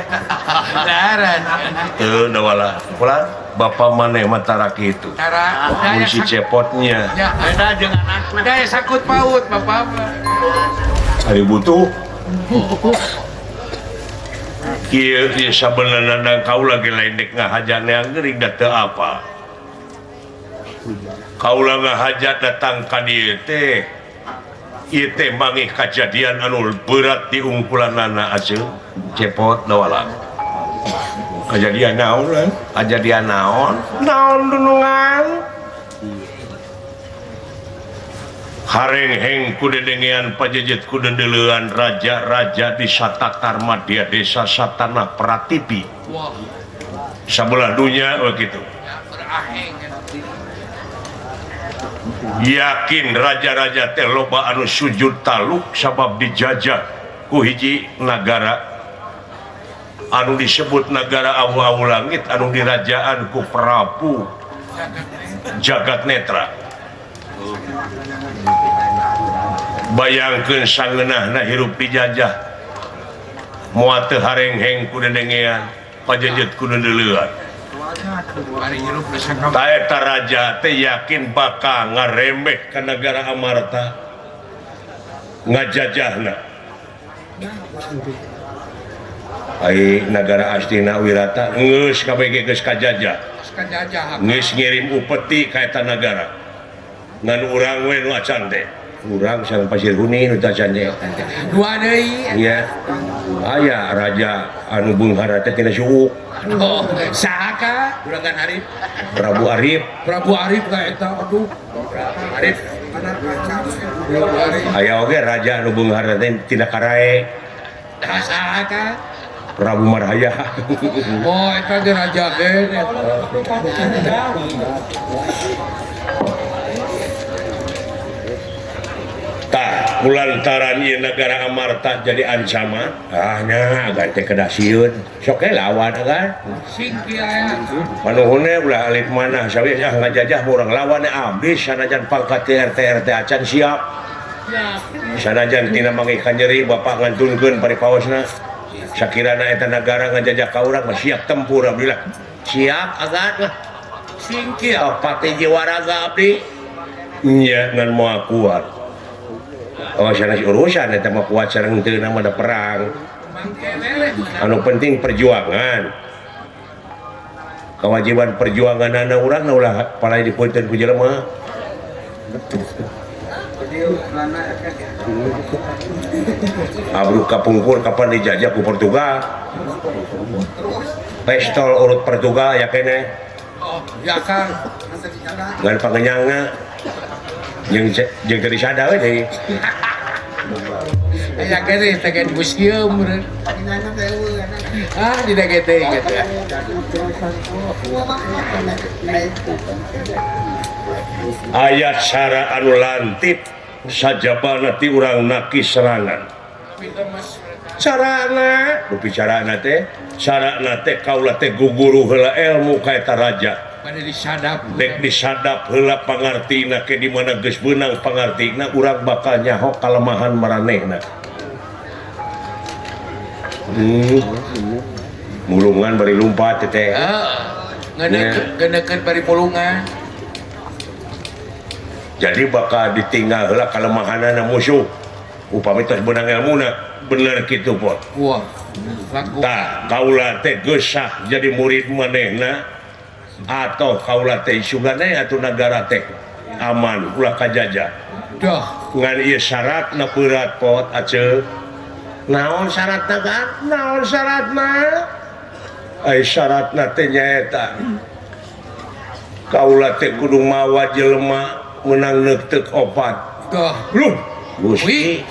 Teu dawala Kulan bapak maneh mah tara kitu. Mun si cepotnya. Eta jeung anakna. Da sakut paut bapak mah. Ari butuh. Kieu ieu sabenerna kaula ge lain dek ngahaja neang geuring da teu apa. Kaula ngahaja datang ka dieu teh. Ieu teh mangih kajadian anu berat di ungkulanana aceuk. Cepot dawala. Kajadian naon lah? Kajadian naon? Naon dunungan? Harengheng ku dedengean pajejet ku dedeleuan raja-raja di Satatar Madya Desa Satanah Pratipi. Wah. Sabelah dunya we kitu. Yakin raja-raja teh loba anu sujud taluk sabab dijajah ku hiji nagara anu disebut nagara awu-awu langit anu dirajaan ku Prabu Jagat Netra bayangkeun sangeunahna hirup dijajah moal teu harengheng ku dedengean pajejet ku deuleuan ta eta raja teh yakin bakal ngarembeh ka negara Amarta ngajajahna ai nagara Astina Wirata geus kabeh geus kajajah geus ngirim upeti ka eta nagara ngan urang we nu acan teh urang sareng Pasir Huni nu acan teh dua deui nya aya raja anu beunghar teh tina suuk oh saha ka Ulangan Arif Prabu Arif Prabu Arif ka eta aduh Prabu Arif aya oge raja anu beunghar teh tina Karae saha ka Prabu Marhaya. Oh, eta ge raja ge. Tah, kulantaran ieu nagara Amarta jadi ancaman, ah nya agan teh kedah sieun. Sok we lawan agan. Sing kieu aya. Panuhunna ulah alit manah sawieu ah ngajajah urang lawan abdi sanajan pangkat RT RT acan siap. Sanajan tina manggih kanyeri bapak ngantunkeun paripaosna. Sakirana eta nagara ngajajah ka urang mah siap tempur abdi lah. Siap agan lah. Singkir. Opat hiji waraga abdi. Nya ngan moal kuat. Oh sanes urusan eta mah kuat sareng henteu mah da perang. Anu penting perjuangan. Kewajiban perjuanganana urang ulah palai dipunten ku jelema. Abru kapungkur kapan dijajah ku Portugal. Pestol urut Portugal ya kene. Oh, ya Kang. Ngan pangenyangna jeung jeung teu disada we deui. Aya kene teh kan museum meureun. Ah, dina ge teh gitu. Ayat cara anu lantip sajabana ti urang naki serangan. Carana, rupi carana teh, carana teh kaula teh guguru heula ilmu ka eta raja. Bade disadap. Dek disadap heula pangartina ke di mana geus beunang pangartina urang bakal nyaho kalemahan maranehna. Mulungan bari lumpat teh. Heeh. Ngeunekeun bari mulungan. Jadi bakal ditinggal heula kalemahanana musuh. Upami tos beunang ilmuna bener kitu pot. Wah. Tah kaula teh geus sah jadi murid manehna atau kaula teh sugane atuh nagara teh aman ulah kajajah. Dah ngan ieu syaratna peurat pot aceu. Naon syaratna kan? Naon syaratna? Ai syaratna teh nyaeta kaula teh kudu mawa jelema menang neuteuk opat. Dah. Luh, Gusti.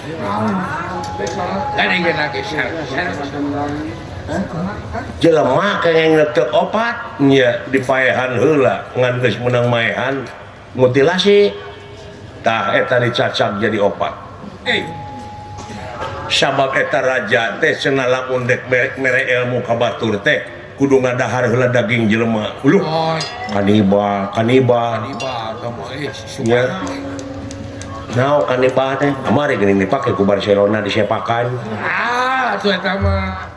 Jelema kengeng neuteuk opat nya dipaehan heula ngan geus meunang maehan mutilasi. Tah eta dicacag jadi opat. Sabab eta raja teh cenah lamun dek mere ilmu ka batur teh kudu ngadahar heula daging jelema. Luh. Kanibal, kanibal. Ya. Nah, kanibal teh kamari geuning dipake ku Barcelona disepakan. Ah, atuh eta mah.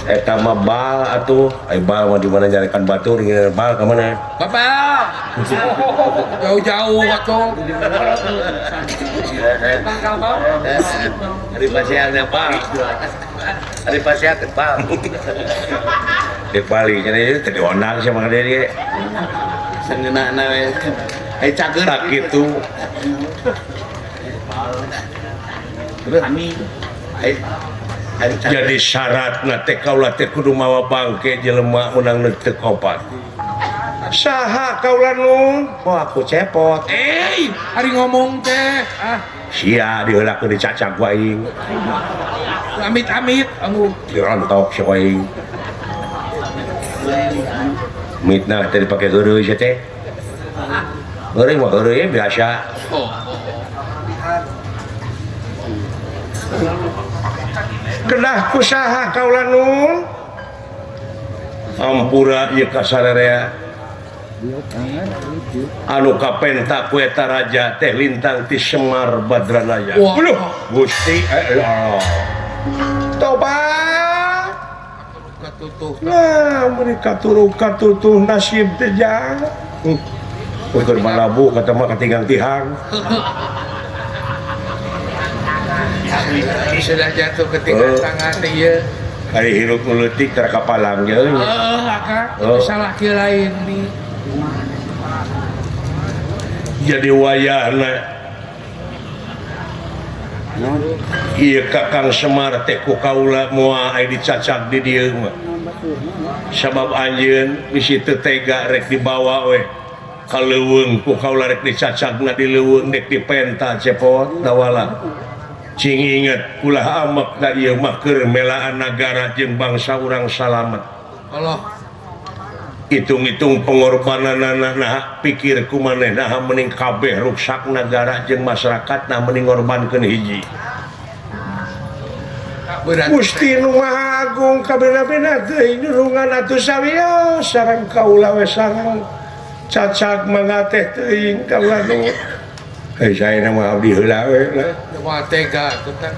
Eta mah bal atuh, ai bal mah di mana nyarekan batur ngieu bal ka mana? Bapak. Jauh-jauh atuh. Ari pasian bal. Ari pasian bal. Di Bali cenah ieu teh diondang sama ka dieu. Sangeunahna we. Ai cager tak kitu. Jadi syaratna teh kaula teh kudu mawa bangke jelema menang neuteuk opat. Saha kaula nu? Oh aku cepot. Ari ngomong teh. Ah, sia diheulakeun dicacag ku aing. Amit-amit anu dirontok sia ku aing. Mitnah teh dipake heureuy sia teh. Heureuy mah heureuy biasa. Oh. Kedah kusaha kaula nun? Ampura ieu kasararea. Anu kapenta ku eta raja teh lintang ti Semar Badranaya. Uluh, Gusti Allah. Tobat. Nah, mereka turun katutuh nasib teh jang. Ukur malabu kata mah katinggang tihang. Sudah jatuh ke tingkat tangan teh ieu. Ari hirup nu leutik tara kapalang ge. Heeh, akang. Salah kieu lain nih. Jadi wayahna ieu Kakang Semar teh ku kaula moal aya dicacag di dieu mah. Sabab anjeun bisi teu tega rek dibawa we ka leuweung ku kaula rek dicacagna di leuweung rek dipenta cepot dawala. Cing inget ulah amek da ieu mah keur melaan nagara jeung bangsa urang salamet. Allah. Hitung-hitung pengorbananana nah pikir ku maneh nah mending kabeh ruksak nagara jeung masyarakat nah mending ngorbankeun hiji. Gusti nu Maha Agung kabeh-kabehna teuing nulungan atuh sawios sareng kaula we sareng cacag mangga teh teuing kaula nu. Hei saya nama abdi heula we lah. Da moal tega atuh teh.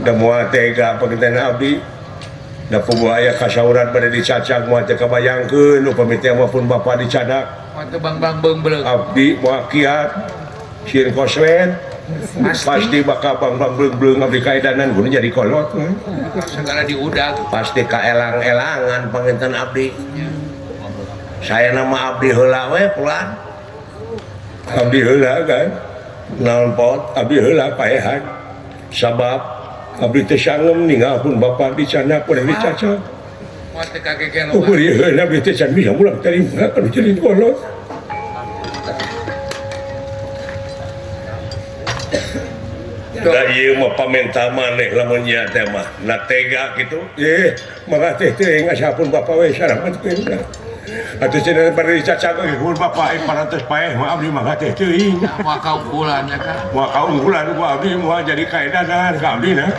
Da moal tega panginten abdi. Da kumaha aya kasauran bade dicacag moal teu kabayangkeun upami teh mah pun bapa dicadak. Moal teu bang-bang beungbeung. Abdi moal kiat sieun koslet. Pasti bakal bang-bang beungbeung abdi kaedanan guna jadi kolot. Segala diudag. Pasti kaelang-elangan panginten abdi. Saya nama abdi heula we pulang. Abdi heula kan. Naon pot abdi heula paehan. Sabab abdi teh sangem ninggal pun bapa dicanak pun dicacag. Moal teu kagegel. Ukur ieu heula abdi teh can bisa mulang tarima anu jadi kolot. Da ieu mah pamenta maneh lamun nya teh mah na tega kitu. Mangga teh teuing asapun bapa we salametkeun. Atuh cenah bade dicacag ge ku bapa 400 paeh mah abdi mah teh teuing. Moal kaunggulan ya kan. Moal kaunggulan ku abdi moal jadi kaedanan ka abdi na.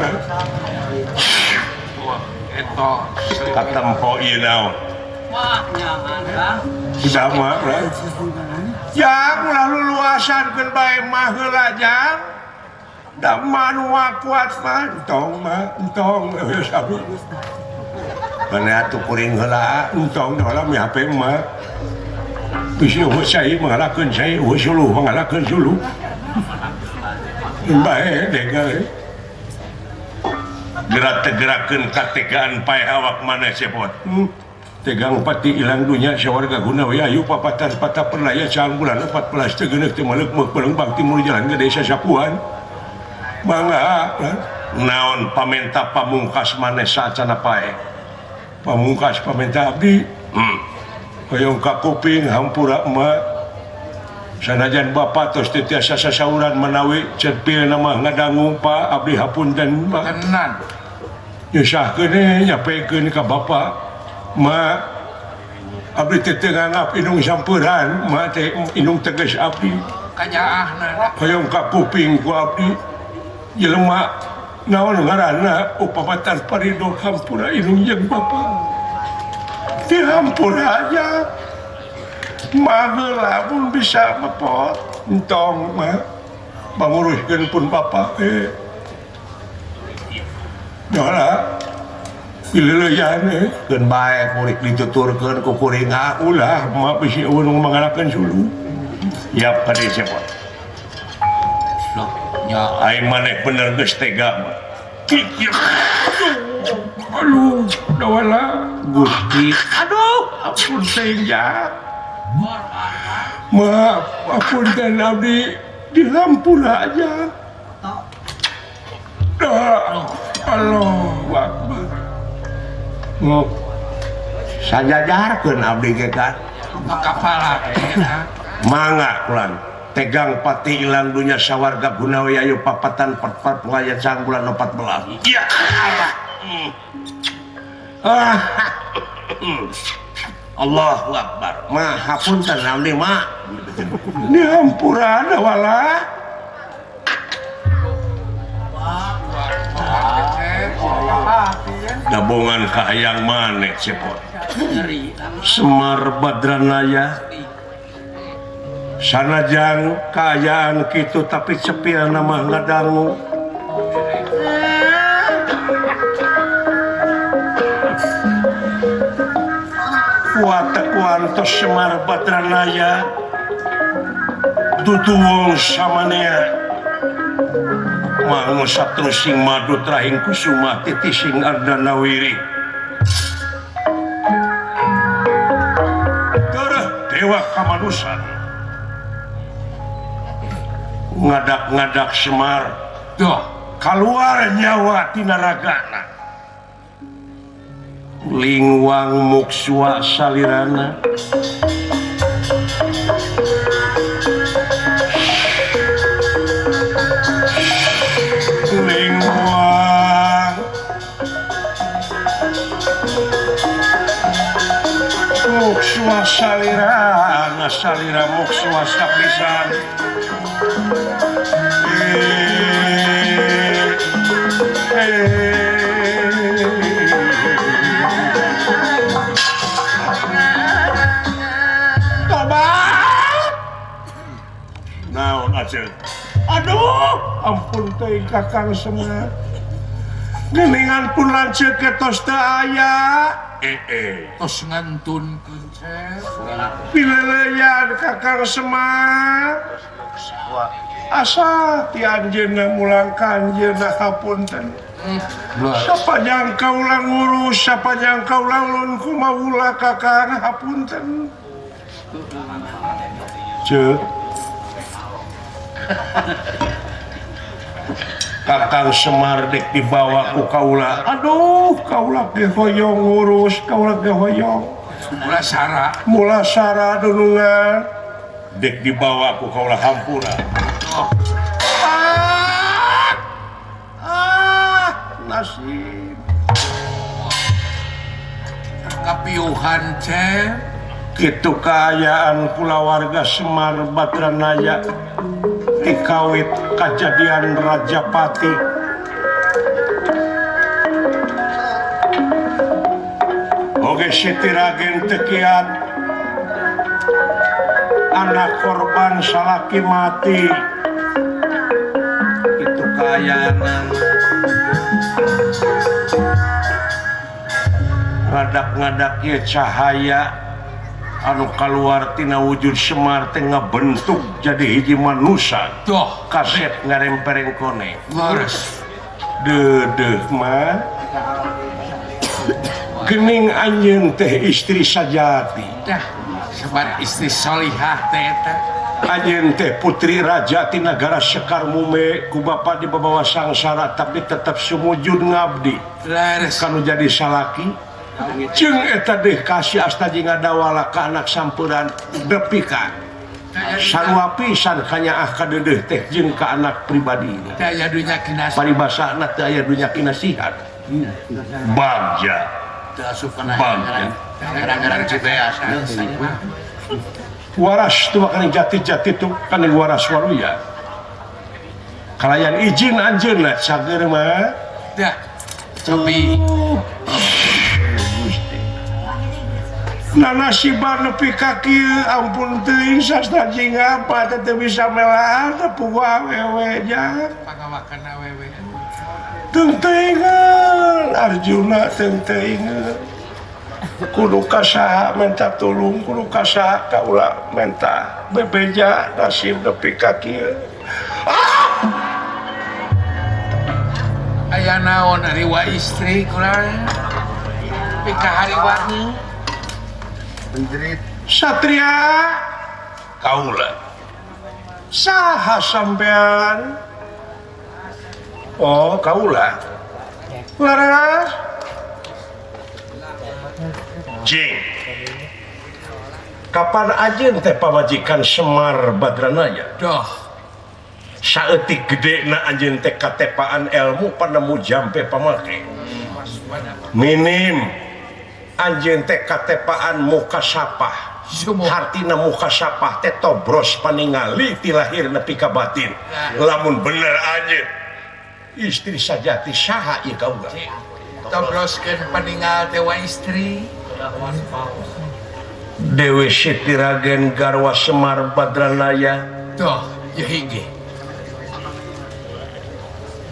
Wah, eta katempo ieu naon? Wah, nyaman Bang. Sudah mah, Bang. Jang ulah luluasan keun bae mah heula jang. Da mah kuat mah entong mah entong geus abdi. Mana atuh kuring heula entong heula mi HP mah. Bisi eueuh cai mangalakeun cai, eueuh suluh mangalakeun suluh. Bae tega. Gerak tegerakeun kategaan paeh awak maneh cepot. Tegang pati ilang dunya sawarga guna we ayu papatan patah perlaya caang bulan 14 teu geuneuk teu maleuk meuk peleng timur jalan ke desa Sapuhan. Mangga naon pamenta pamungkas maneh saacana paeh. Pamungkas pamenta abdi. Hoyong ka kuping hampura emak. Sanajan bapa tos teu tiasa sasauran manawi cepilna mah ngadangu Pak abdi hapunten Pak. Tenan. Nyusahkeun nyapekeun ka bapa. Ma abdi teh teu nganggap indung sampeuran, ma teh indung teges abdi. Kanyaahna. Hoyong ka kuping ku abdi. Jelema naon ngaranna upamatan parido hampura indung jeung bapa. Dihampura aja. Mah heula mun bisa mepot entong mah manguruskeun pun bapa eh. Dola pileuleyan keun bae kurik dituturkeun ku kuring ulah mah bisi eueun nu mangalakeun suluh. Yap ka dieu cepot. Loh, nya aing maneh bener geus tega mah. Aduh, dawala Gusti. Aduh, ampun teh ja. Maaf, ampun dan abdi dihampura aja. Dah, Allahu Akbar. Ngok. Sajajarkeun abdi ge kan. Kapala eta. Mangga kulan. Tegang pati ilang dunya sawarga gunawi ayu papatan perpat pengayat sang bulan 14. Iya. Ah. Allahu Akbar. Mah hapunten abdi mah. Dihampura wala. Dabongan kahayang maneh cepot. Semar Badranaya sanajan kaayaan kitu tapi cepilna mah ngadangu. Kuat-kuantos Semar Badranaya duduwung samanea mangu satrusing madu trahing kusuma titising ardanawiri. Tereh dewa kamanusan ngadak-ngadak Semar Duh, kaluar nyawa tina ragana. Lingwang muksua salirana. Lingwang muksua salirana salira muksua sapisan. Tobat. Naon aceh? Aduh, ampun teh Kakang Semar. Geningan pun lanceuk tos teu aya. Tos ngantunkeun cep. Pileleyan Kakang Semar. Asa ti anjeunna mulang ka anjeunna hapunten. Sapanjang kaula ngurus, sapanjang kaula ulun kumaha Kakang hapunten. Ceuk. Kakang Semar dek dibawa ku kaula. Aduh, kaula ge hoyong ngurus, kaula ge hoyong. Mulasara, mulasara dunungan dek dibawa ku kaula hampura. Nasib. Kapiuhan cep. Kitu kaayaan kulawarga Semar Badranaya dikawit kajadian Rajapati. Oge Siti Ragen tekiat anak korban salaki mati. Itu kaayaan ngadak-ngadak ieu cahaya anu kaluar tina wujud Semar teh ngabentuk jadi hiji manusa. Tuh, kasep ngarempereng kone. Leres. Deudeuh mah. Gening anjeun teh istri sajati. Tah, sebar istri solihah teh eta. Anjeun teh putri raja ti nagara Sekar Mume ku bapa dibawa sangsara tapi tetap sumujud ngabdi. Leres. Kanu jadi salaki jeung eta deh kasih asta jeung ngadawala ka anak sampuran nepi ka sarua pisan kanyaah ka deudeuh teh jeung ka anak pribadi. Teu aya dunya kinasihat. Paribasana teu aya dunya kinasihat. Bagja. Teu asup kana Bagja. gara-gara Cibeas. Waras tu kana jati-jati tu kana waras waruya. Kalayan izin anjeunna sageur mah. Dah. Cobi. Nah nasiban nepi ka kieu ampun teuing sastra jeung apa teh teu bisa melaan teh puguh awewe nya. Pangawakan awewe. Teuing Arjuna teuing. Kudu ka saha menta tulung, kudu ka saha kaula menta bebeja nasib nepi ka kieu. Ah! Aya naon ari wa istri kula? Pikahariwani. Satria kaula saha sampean? Oh kaula laras jing kapan ajeun teh pamajikan Semar Badranaya? Doh, saeutik gedena anjeun teh katepaan ilmu panemu jampe pamake minim anjeun teh katepaan muka sapah. Hartina muka sapah teh tobros paningali ti lahir nepi ka batin. Lamun bener anjeun istri sajati saha ieu kaula? Tobroskeun paninggal teh wa istri. Dewi Siti Ragen garwa Semar Badranaya. Tuh, ya hiji.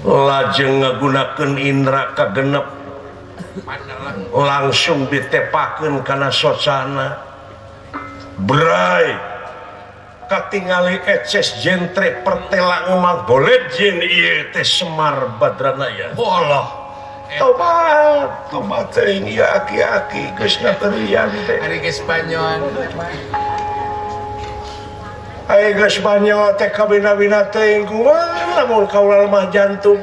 Lajeng ngagunakeun indra kagenep langsung ditepakeun kana socana. Bray katingali eces jentre pertela mah boleh jin ieu teh Semar Badranaya. Allah. Tobat, tobat teuing ieu aki-aki geus naterian teh. Ari geus banyon. Ari geus banyon teh kabina-bina teuing kumaha lamun kaula lemah jantung.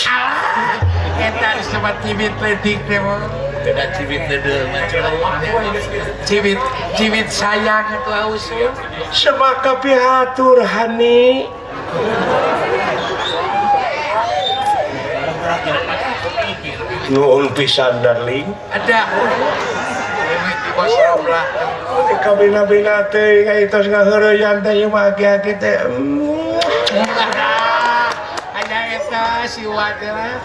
Alah, eta disebut cibit leutik teh mah. Beda cibit deudeuh mah. Cibit, cibit sayang atuh haus. Sebab kapihatur hani. Nuhun pisan darling. Ada. Bos romlah. Kabina-bina teh tos ngaheureyan teh ieu mah aki-aki teh. Ada eta si Wa teh lah.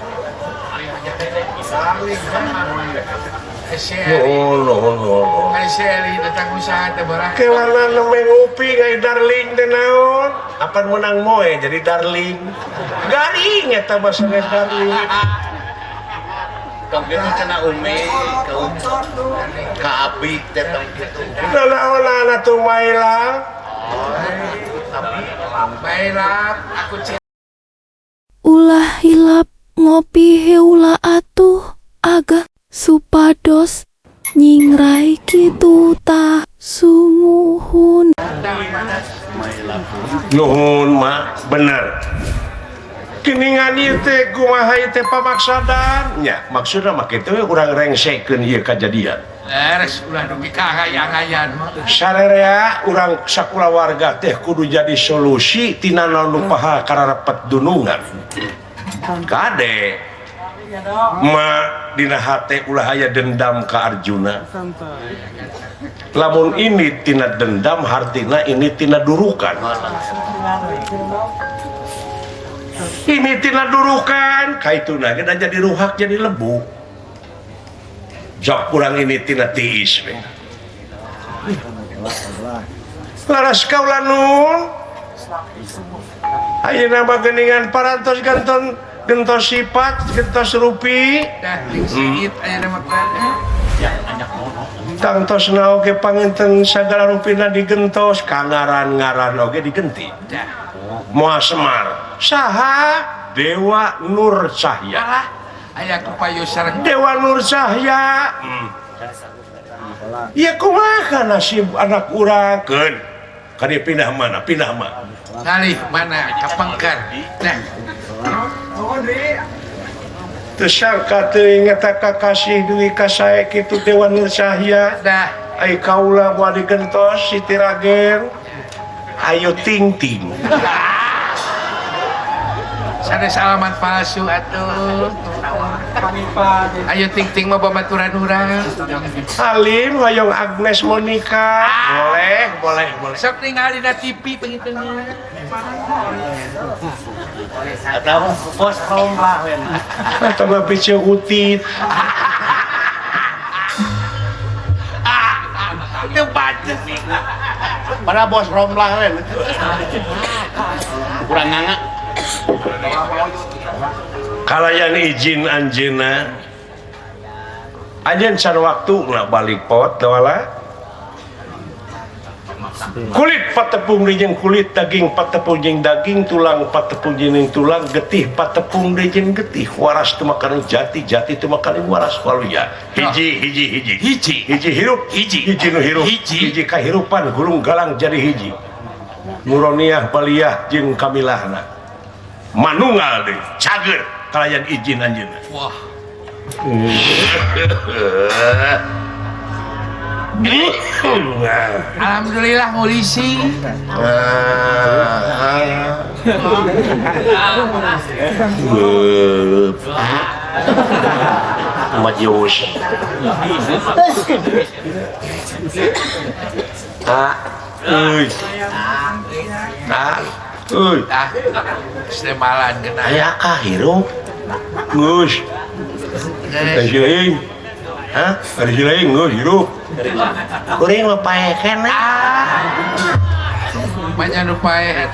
Nuhun nuhun nuhun. Ari Seri datang usaha teh barang. Kelana nembe ngopi ka darling teh naon? Apan menang moe jadi darling. Garing eta mah sanes darling. Tong kitu cenah Umi, ka abi teh tong kitu. Nanaon atuh Maela? Maela aku ulah hilap ngopi heula atuh agak supados nyingrai kitu tah sumuhun. Nuhun mak bener. Geningan ieu teh kumaha ieu teh pamaksadan nya maksudna mah kitu we urang rengsekeun ieu kajadian. Leres ulah dugi ka hayang-hayan mah. Sarerea urang sakulawarga teh kudu jadi solusi tina naon nu paha kararepet dunungan. Kade ma dina hate ulah aya dendam ka Arjuna. Lamun ini tina dendam hartina ini tina durukan. Ini tina durukan kaituna ge jadi ruhak jadi lebu. Jok kurang ini tina tiis we. Laras kaula nun. Ayeuna mah geuningan parantos ganton gentos sifat gentos rupi. Dah seungit ayeuna mah ya banyak mono. Tangtosna oge panginten sagala rupina digentos kangaran-ngaran oge digenti. Dah. Moal Semar saha Dewa Nur Cahya. Alah, aya kupayo sareng Dewa Nur Cahya. Ya kumaha nasib anak urang keun. Kade pindah mana? Pindah mana? Ngalih mana? Ka Pengker. Nah. Teu sangka teuing eta kakasih deui ka sae kitu Dewa Nur Cahya. Dah. Ai kaula moal digentos Siti Ragen. Ayo ting ting. Sanes alamat palsu atuh. Ayo ting ting mah babaturan urang. Salim hoyong Agnes Monica. Boleh, boleh, boleh. Sok ningali dina TV pengitungna. Atau bos romlah we. Atau mah piceuk utit. Itu baca. Pada bos romlah we. Kurang nganga. Kalayan izin anjeunna. Anjeun can waktu na balik pot wala. Kulit patepung jeung kulit, daging patepung jeung daging, tulang patepung jeung tulang, getih patepung jeung getih. Waras teu makan jati, jati teu makan waras waluya. Hiji hiji hiji. Hiji hiji hirup, hiji hiji nu hirup, hiji hiji kahirupan gulung galang jadi hiji. Muroniah baliyah jeung kamilahna. Manunggal deui, cager kalayan izin anjeunna. Wah. Alhamdulillah polisi. Majus. Ah, euy. Ah, euy. Ah, semalan kena. Aya ka hirup. Geus. Ari hah? Ari lain geus hirup. Kuring mah paekeun ah. Banyak nu paeh.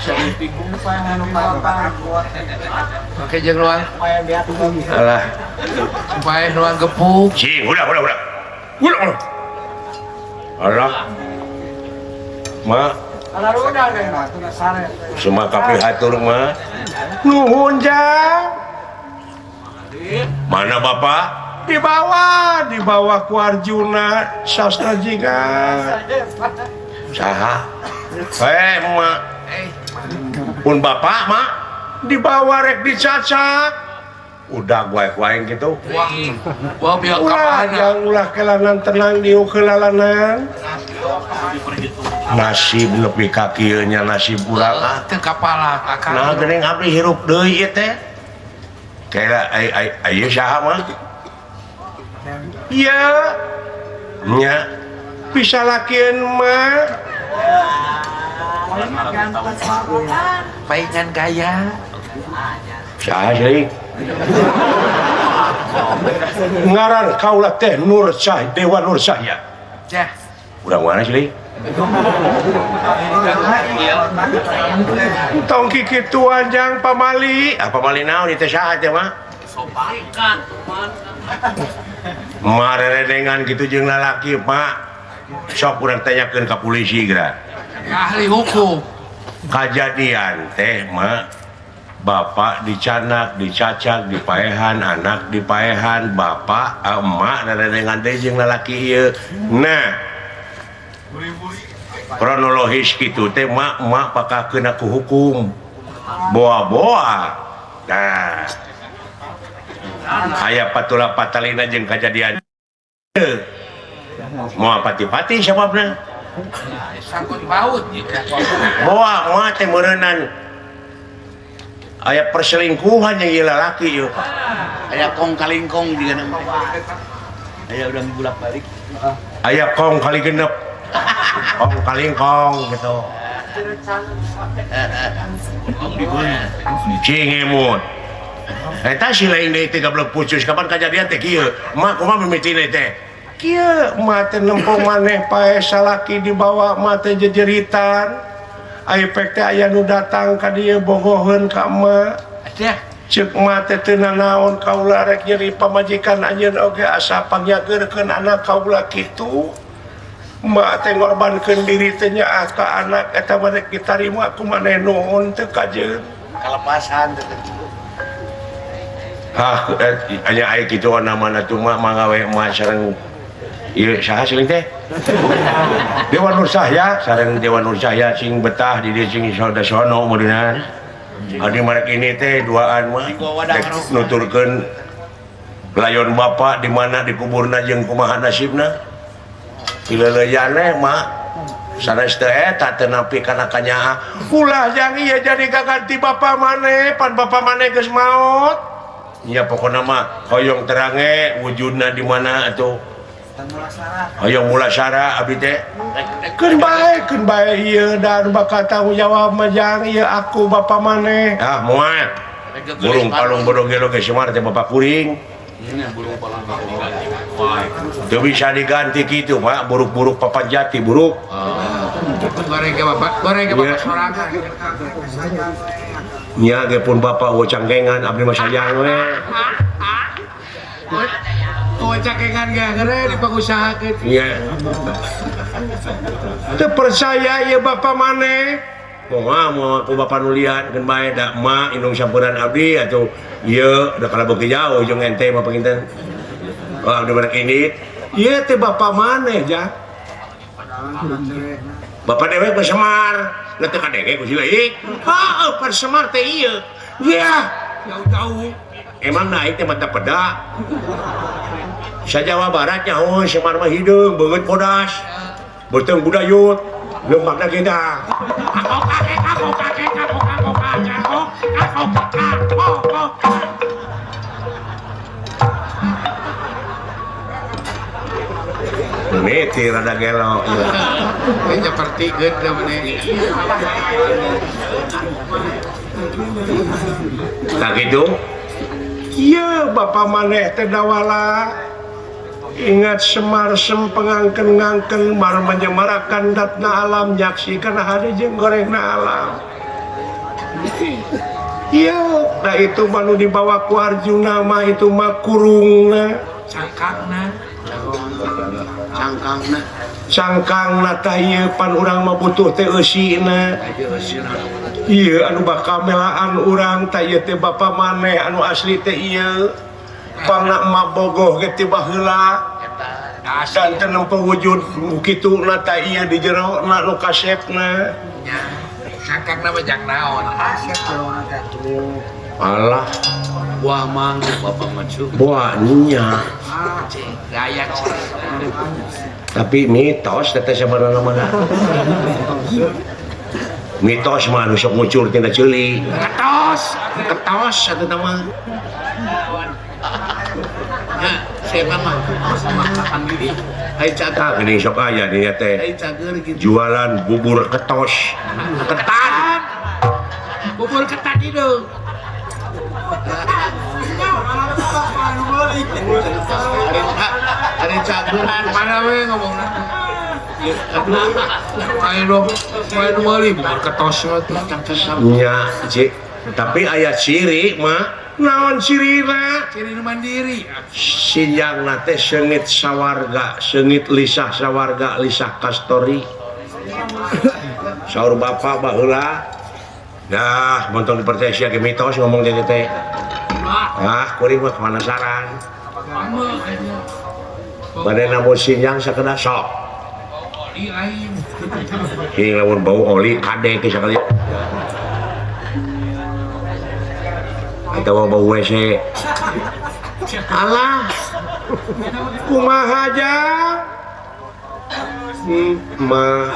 Oke jeung ruang. Alah. Paeh ruang gepuk. Cing, udah. Udah. Alah. Ma. Semua kapi hatur mah. Nuhun jang. Mana bapak? Dibawa ku Arjuna Sastra Jingga. Saha? Mak. Pun bapak mak dibawa rek dicacak. Udah guaing gitu. Wah, ulah yang ulah kelanan tenang diukeulalanan. Nasib nepi ka kieu nya nasib urang ah teu kapala akang. Nah geuning abdi hirup deui ieu teh. Kira ai ieu saha mah? Iya. Nya bisa lakieun mah. Paingan gaya. Saha sih? Ngaran kaula teh Nur Cah Dewa Nur Cahya. Cah. Urang mana sih? Tong kikitu anjang pamali. Ah pamali naon ieu teh saha teh mah? Sopakan. Mareredengan kitu jeung lalaki, Pak. Sok urang tanyakeun ka polisi geura. Ahli hukum. Kajadian teh mah bapak dicanak, dicacak, dipaehan, anak dipaehan, bapak, emak rerendengan teh jeung lalaki ieu. Nah, kronologis kitu teh mak emak pakakeun ku hukum. Boa-boa. Nah, aya patula patalina jeung kajadian. Moal pati-pati sababna. Sangkut paut. Boa emak teh meureunan aya perselingkuhan yang ieu lalaki ieu. Aya kong kalingkong juga namanya. Aya urang bolak-balik. Aya kong kali genep. Kong kalingkong gitu. Cing emut. Eta si lain deui teh gablek pucus kapan kajadian teh kieu. Mak kumaha mimitina teh? Kieu mah teh nempo maneh pae salaki dibawa mah teh jejeritan. Ai pek teh aya nu datang ka dieu bogoheun ka emak. Ceuk emak teh teu nanaon kaula rek nyeri pamajikan anjeun oge asa pangyageurkeun anak kaula kitu. Emak teh ngorbankeun diri teh nyaah ka anak eta mah rek ditarima ku maneh nuhun teu kajeun. Kalepasan teh. Hah, aya aya kitu namana tuh mah mangga we emak sareng ieu saha siling teh? Dewa Nur Cahya, sareng Dewa Nur Cahya sing betah di dieu sing sono meureunna. Adi marek ini teh duaan mah nuturkeun layon bapak di mana dikuburna jeung kumaha nasibna. Pileuleuyane mah sanes teh eta teu napi kana kanyaah. Ulah jang ieu jadi kaganti bapak maneh, pan bapak maneh geus maot. Nya pokona mah hoyong terange wujudna di mana atuh. Hoyong mulasara abdi teh. Keun bae ieu dan bakal tanggung jawab mah jang ieu aku bapa maneh. Ah moal. Burung palung bodong gelo ge Semar teh bapa kuring. Teu bisa diganti kitu Pak, buruk-buruk papan jati buruk. Goreng ke bapak, goreng ke bapak sorangan. Nya ge pun bapak wo cangkengan abdi mah sayang we. Oh cangkengan ge geure dipangusahakeun. Nya. Teu percaya ieu bapa maneh. Moal moal ku bapa nu lian keun bae da emak indung samperan abdi atuh ieu da kana beuki jauh jeung ente mah panginten. Oh abdi mah ini. Ieu teh bapa maneh ja. Bapak dewek mah Semar. Lah teu kadenge ku si leuik. Heuh, pan Semar teh ieu. Yah, jauh-jauh. Emang naik teh mata peda. Sa Jawa Barat nya heuh Semar mah hideung beungeut bodas. Beuteung budayut, leumpakna kita. Mimiti rada gelo. Ini nyepertikeun teh maneh. Tah kitu. Ieu bapa maneh teh dawala ingat Semar sempengangken ngangken mar menyemarakan datna alam nyaksikan hade jeung gorengna alam. Ieu da itu mah nu dibawa ku Arjuna mah itu mah kurungna cangkangna. Cangkangna. Cangkangna tah ieu pan urang mah butuh teh eusina. Ieu anu bakal melaan urang tah ieu teh bapa maneh anu asli teh ieu. Pangna emak bogoh ge ti baheula. Dan teu nempo wujud kitu na tah ieu di jero na nu kasepna. Nya, cangkangna mah jang naon? Alah, buah mangga bapak mah cu. Buah nya. Gaya Tapi mitos teh sabarana mah. Mitos mah anu sok ngucur tina ceuli. Ketos, ketos atuh mah. Ya, saya mah makan diri. Ai cager. Geuning sok aya dinya teh. Ai cager gitu. Jualan bubur ketos. Ketan. Bubur ketan itu. Ada cageran. Mana we ngomongna? Ayo dong, ayo meuli bubur ketos mah tuh. Nya, Cik. Tapi aya ciri mah. Naon cirina? Ciri mandiri. Sinjangna teh seungit sawarga, seungit lisah sawarga, lisah kastori. Saur bapak baheula. Dah, montong dipercaya sia ge mitos ngomong teh teh. Ah, kuring mah penasaran. Bade namun sinjang sakedah sok. Oli lain. Hing lamun bau oli kade ke sakali. Atau bau WC. Alah. Kumaha jang? Ma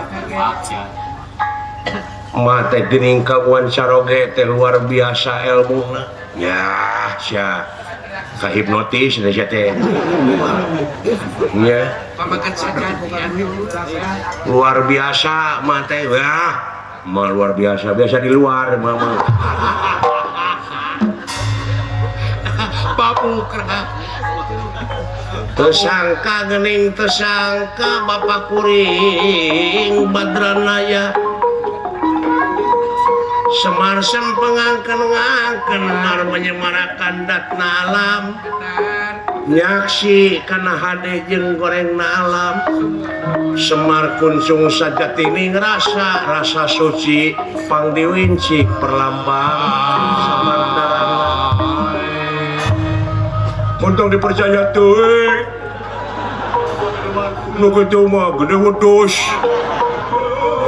ma teh geuning kawan saroge teh luar biasa ilmuna. Ya, sia. Kahipnotis teh sia teh. Nya. Luar biasa ma teh. Wah, ma luar biasa, biasa di luar mama. Tersangka gening tersangka bapak kuring Badranaya Semar sempengangken ngangken mar menyemarakan datna alam nyaksi kana hade jeung gorengna alam Semar kuncung sajatini ngrasa rasa suci pangdiwincik perlambang Semar Untung dipercaya tuh, nu kitu mah gede wedus.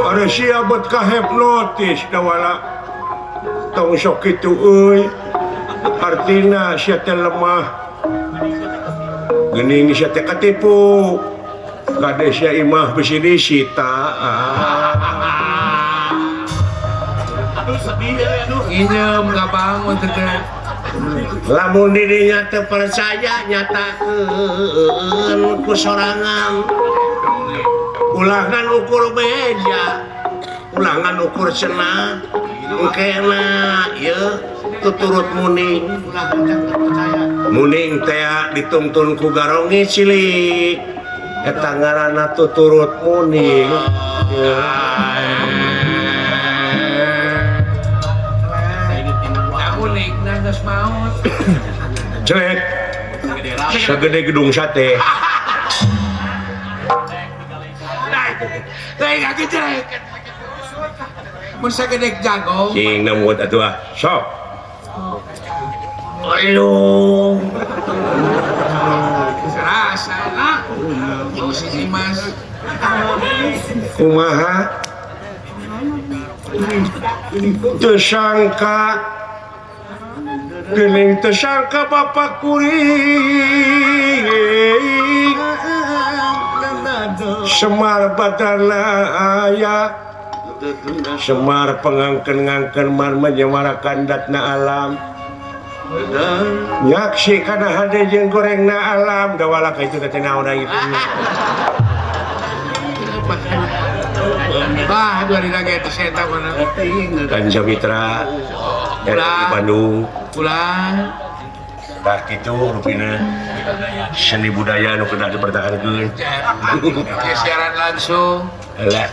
Ada siapa kahipnotis dawala. Tong sok kitu euy. Artina sia teh lemah. Geuning sia teh katipu. Kade sia imah bisi disita. Nginjem gabangun teh. Lamun dirinya teu percaya nyatakeun ku sorangan. Ulangan ukur beja, ulangan ukur cenah, engkena ieu tuturut muning. Muning teh dituntun ku garongi cilik. Eta ngaranna tuturut muning. Jelek segede gedung sate. Mun sagede jago. Cing nemut atuh ah. Sok. Aduh. Serasa lah. Bau si Mas. Kumaha? Tersangka gening tersangka bapak kuring Semar Badana aya Semar pengangken-ngangken mar menyemarakan datna alam nyaksi kana hade jeung gorengna alam dawala ka itu teh naon ieu. Bah, dua hari lagi itu saya tahu mana. Kanca Mitra dari Bandung. Pulang. Tah kitu rupina seni budaya nu kedah dipertahankeun. Siaran langsung. Lah,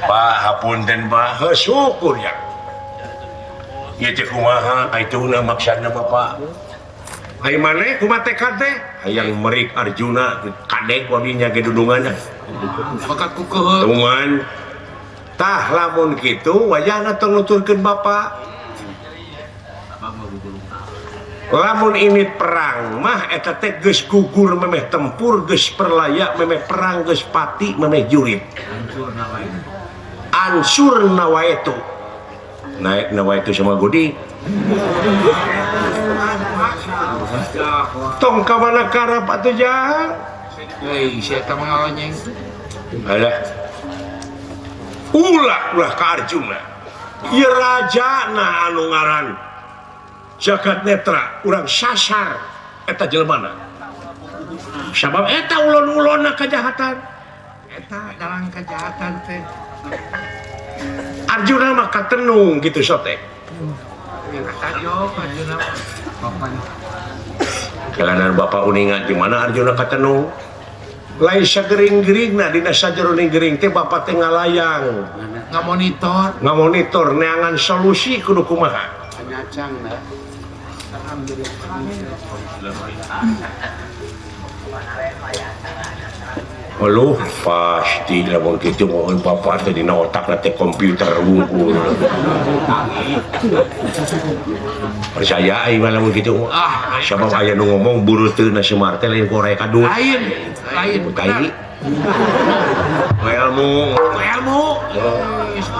Pak hapunten Pak, heuh syukur ya. Ieu teh kumaha aituna maksudna Bapak. Ai maneh kumaha tekad teh? Hayang merik Arjuna kadek wadinya ge dudunganna. Bakat ku keuheul. Tungan. Tah lamun kitu wayahna tong nuturkeun Bapak. Lamun ini perang mah eta teh geus gugur memeh tempur geus perlaya memeh perang geus pati memeh jurit. Ansur nawaitu. Naik nawaitu sama Gudi. Tong ka mana karep atuh jang? Euy, sia eta mah ngalonyeng. Alah. Ulah ulah ka Arjuna. Ieu rajana anu ngaran Jagat Netra urang sasar eta jelemana. Sabab eta ulon-ulonna kajahatan. Eta dalang kajahatan teh. Arjuna mah katenung gitu sote. Katajok Arjuna. Kalanan Bapak uninga di mana Arjuna katenung? Lain sagering-geringna dina sajeroning gering teh Bapak teh ngalayang. Ngamonitor. Ngamonitor neangan solusi kudu kumaha. Aduh, pasti lamun kitu mun Bapak teh dina otakna teh komputer wungkul. Percaya aing mah lamun kitu. Ah, sabab aya nu ngomong buruteuna Semar teh lain ku oraya kadut. Lain, lain. Tai. Ilmu, ilmu.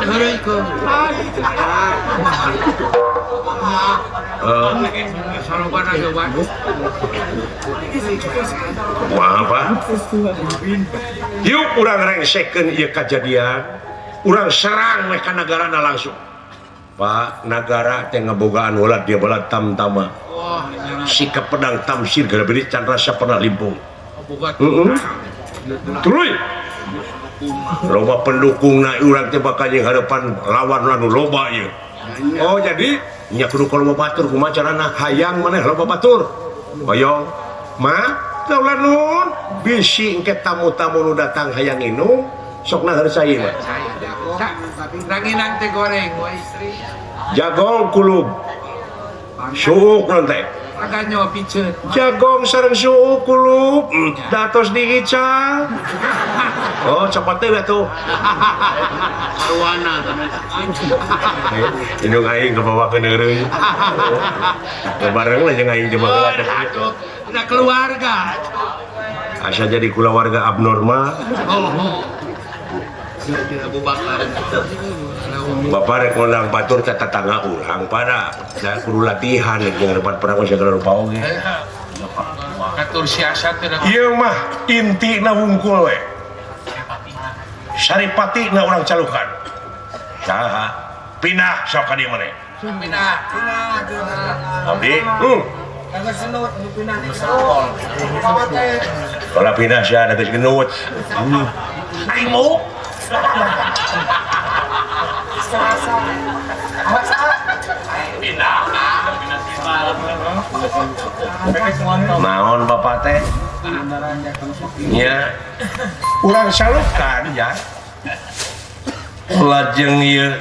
Heureuy keun. Maaf Pak. Yuk urang rengsekeun ieu kajadian. Urang serang we ka nagarana langsung. Pak, nagara teh ngabogaan ulat dia balat tamtama. Sikap pedang tamsir gara beri can rasa pernah limpung. Tuluy. Loba pendukungna urang teh bakal jeung harapan lawan anu loba ieu. Oh jadi nya kudu loba batur kumaha carana hayang maneh loba batur. Hoyong mah kaulah nuhun bisi engke tamu-tamu nu datang hayang inum sok na harus saya mah. Ranginang teh goreng wa istri. Jagong kulub. Suuk non teh. Aganyo piceun. Jagong sareng suuk kulub datos diical. Oh, copot teh atuh. Arwana Indung aing kebawa ke neureun. Bareng lah jeung aing coba heula. Udah keluarga. Asa jadi kulawarga abnormal. Oh. Abu Bakar. Bapak rek ngundang batur ka tetangga urang pada da kudu latihan jeung harapan perang segala rupa oge. Atur siasat teh. Ieu mah intina wungkul we. Saripati na urang calukan. Saha? Pindah sok ka dieu maneh. Pindah. Pindah. Abdi. Kalau pindah sia da geus genut. Aing mau. Naon Bapak teh? Nya urang salukan ya. Lajeng ieu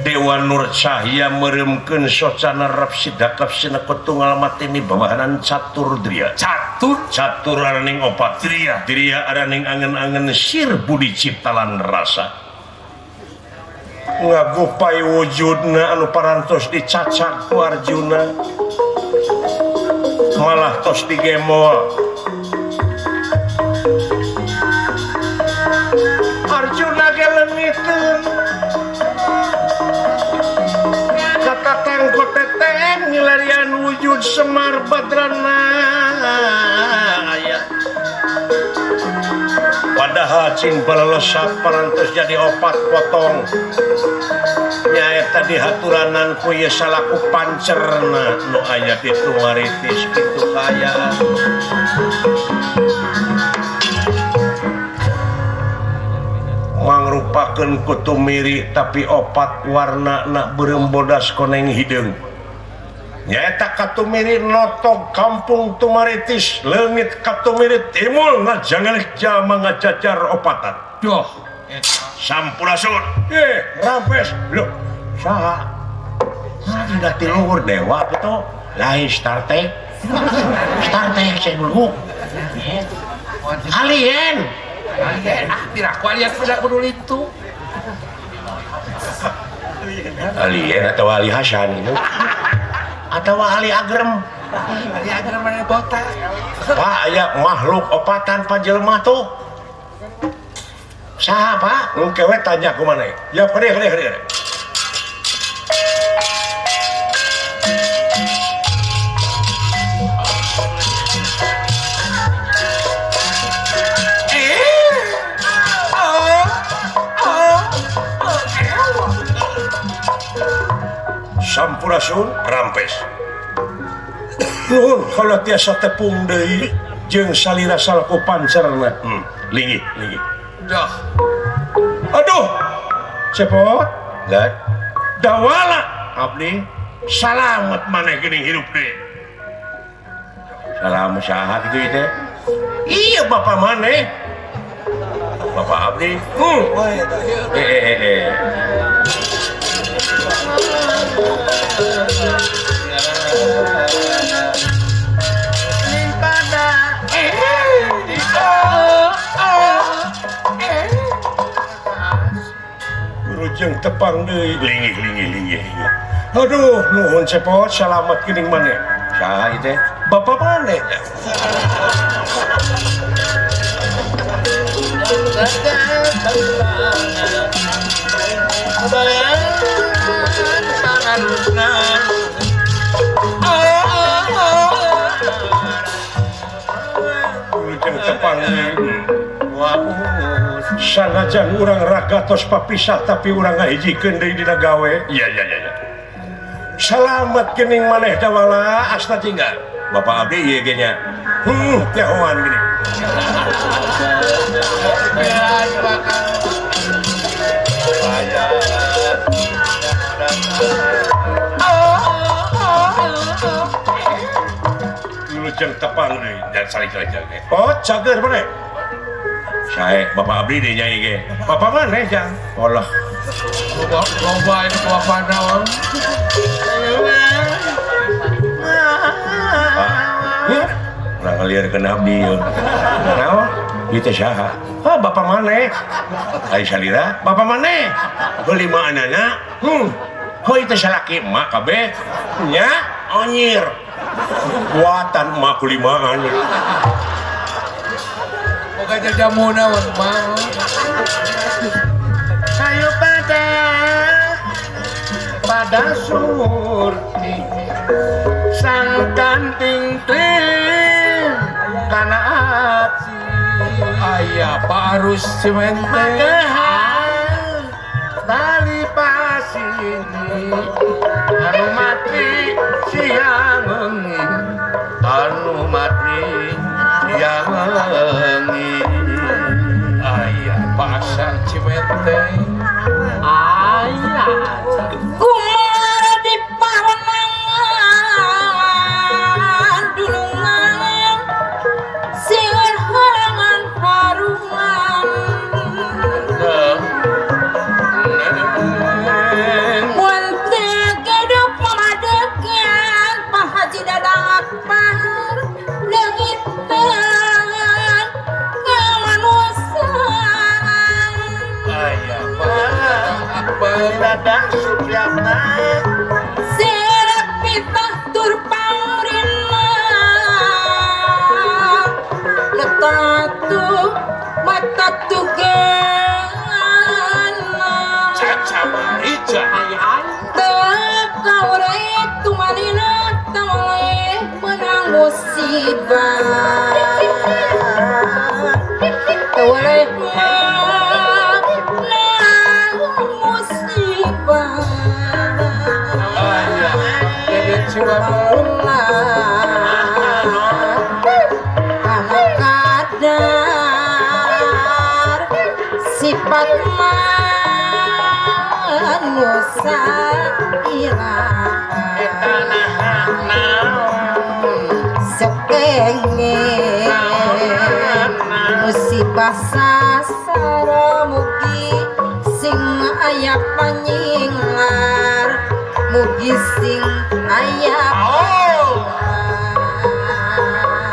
Dewa Nur Cahya meuremkeun socana rap sidakap sinakot tunggal mateni babahanan catur dria. Catur catur araning opat dria. Dria araning angen-angen sir budi ciptalan rasa. Ngagupai wujudna anu parantos dicacak ku Arjuna. Malah tos digemol. Arjuna ge leungiteun. Katatang koteteng ngilarian wujud Semar Badrana aya. Padahal cing balelesap parantos jadi opat potong. Nyaeta dihaturanan ku ieu salaku pancerna nu aya di tumaritis kitu kaayaan. Mangrupakeun kutu miri tapi opat warna na beureum bodas koneng hideung. Nyaeta katumirit notog kampung Tumaritis leungit katumirit timul ngajangalih jalma ngajajar opatan. Duh, sampurasun. Rampes. Lho, saha? Sudah ti luhur dewa gitu. Lain Star Trek. Star Trek saya dulu. Alien. Alien. Ah, tidak aku alien tidak peduli itu. Alien atau Ali Hasan itu. Atau Ali Agrem. Ali Agrem mana botak. Pak, aya makhluk opatan panjelma tuh. Saha, Pak? Lu kewe tanya ku maneh. Ya, kade kade kade. Sampurasun rampes. Nuhun kalau tiasa tepung deui jeung salira salku pancerna. Linggih, linggih. Dah. Aduh. Cepot. Lah. Dawala abdi salamet maneh geuning hirup deui. Salam saha kitu ieu teh? Iya bapak maneh. Bapak abdi. Rujeng tepang deui linggih linggih linggih. Aduh, nuhun cepot salamet geuning maneh. Saha ieu teh? Bapak maneh. Rujeng tepang deui. Sanajan urang raga tos papisah tapi urang ngahijikeun deui dina gawe. Iya iya iya. Salamet geuning maneh Dawala asta tinggal. Bapak abdi ieu ge nya. Tiahoan geuning. Lujeng tepang deui dan saling-saling. Oh, cager maneh. Sae bapak abdi deui nyai ge. Bapak maneh jang? Olah. Loba ini bapak naon? Urang ngalieurkeun abdi ieu. Naon? Ieu teh saha? Ah, bapak maneh. Ai salira, bapak maneh. Belimaanana. Heuh ieu teh salaki emak kabeh. Nya onyir. Kuatan emak kulimaan. Boga jajamu naon mah. Ayo pada surti sang kanting ting kana aci aya Pak Arus Cimente magehan tali pasini anu mati siang wengi anu mati siang wengi aya Pak Asa Cimente aya kumaha di pawenangan dunungan singan harangan harungan mun teu geduk mamadegan Pak Haji Dadang Akbar leungit tangan kamanusiaan aya Pak Dadang Akbar Dadang Supriyatna Serap pitah tur pangrina letatu mata tugana caca ica tekaure tumanina tamale menang musibah tawale menang musibah aya Dede Ciwabah kadar sifat Manusa iraha Eta naha naon Sekenge musibah sasara mugi sing aya panyinglar mugi sing aya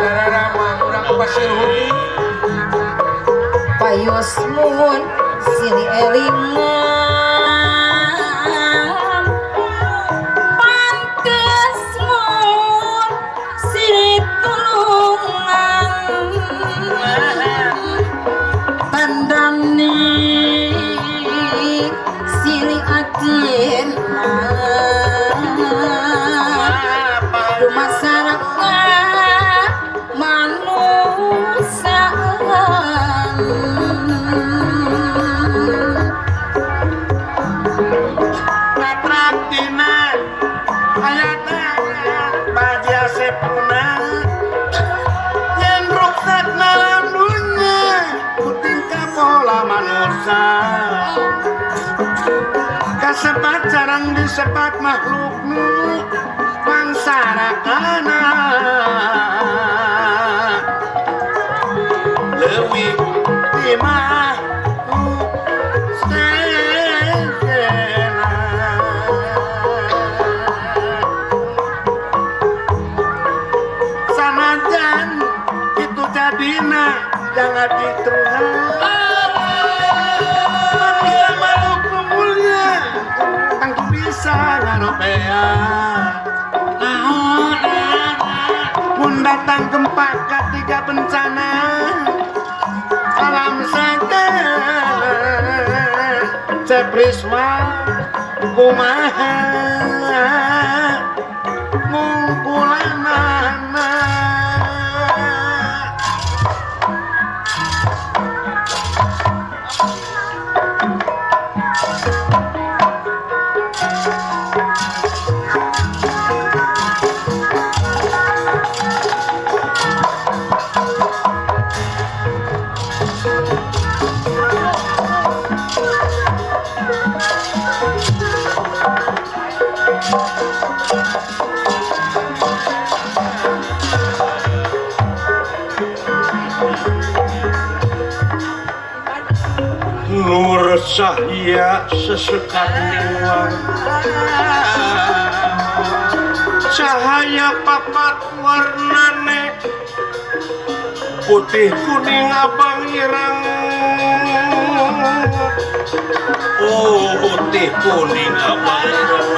Dararama urang ke Pasir Huni payos mun silih elingan pantes mun silih tulungan tandani silih atina dumasarakat manusia. Patratina hayatna baja sepuna yen ruksak dalam dunya kutingkah pola manusia kasepat sarang disepat makhlukmu mangsarakana leuwih ti makhluk sengsena. Sanajan itu jadina jangan diteruna manusia makhluk mulia tangtu bisa ngaropea mun datang gempa ketiga bencana alam saja Ceprisma kumaha ngungkulanana. Nur Cahya sesekat luar cahaya papat warnane putih kuning abang ireng oh putih kuning abang ireng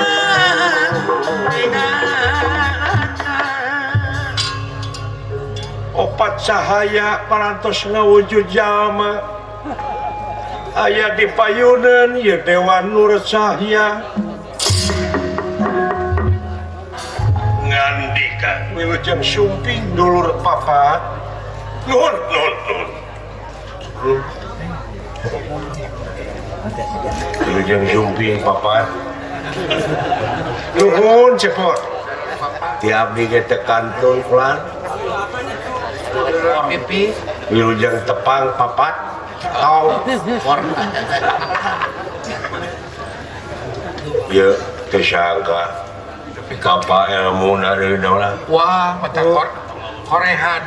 opat cahaya parantos ngawujud jalma aya di payunan ya Dewa Nur Cahya ngandika wilujeng sumping dulur papat nuhun nuhun nuhun wilujeng sumping papat nuhun cepot tiap abdi ge teu kantun kulan Pipi wilujeng tepang papat tau ya tersangka kapal ilmu dari daulah wah mata korehan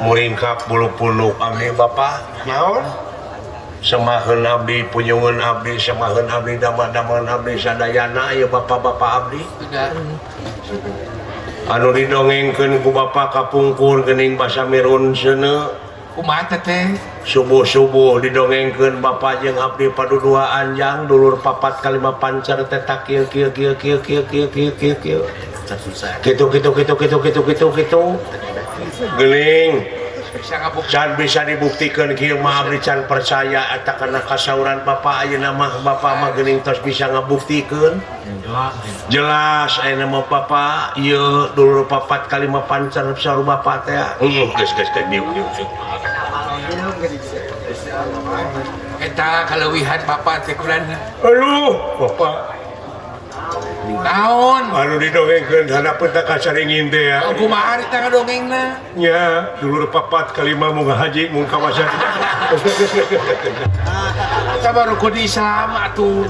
muringkak bulu punuk abdi bapak naon semaheun abdi punyungeun abdi semaheun abdi damah-damaheun abdi sadayana ieu bapak-bapak abdi anu didongengkeun ku bapak kapungkur geuning basa mirun seuneu kumaha teh subuh-subuh didongengkeun bapak jeung abdi paduduaan jang dulur papat kalima pancer teh takil kieu kieu kieu kieu kieu kieu kieu kieu kitu kitu kitu kitu kitu kitu kitu geuning can bisa dibuktikan kieu mah abdi can percaya eta kana kasauran bapak ayeuna mah bapak mah geuning tos bisa ngabuktikeun jelas ayeuna mah bapak ieu dulur papat kalima pancer saur bapak teh geus geus geus diuk diuk eta kaleuwihan bapak teh kulan aduh bapak Naon? Anu didongengkeun hanapeun ta kacaringin teh ya. Oh, kumaha harita ngadongengna? Nya, dulur papat kalima mun haji mun kawasan. Eta baru kudu Islam atuh.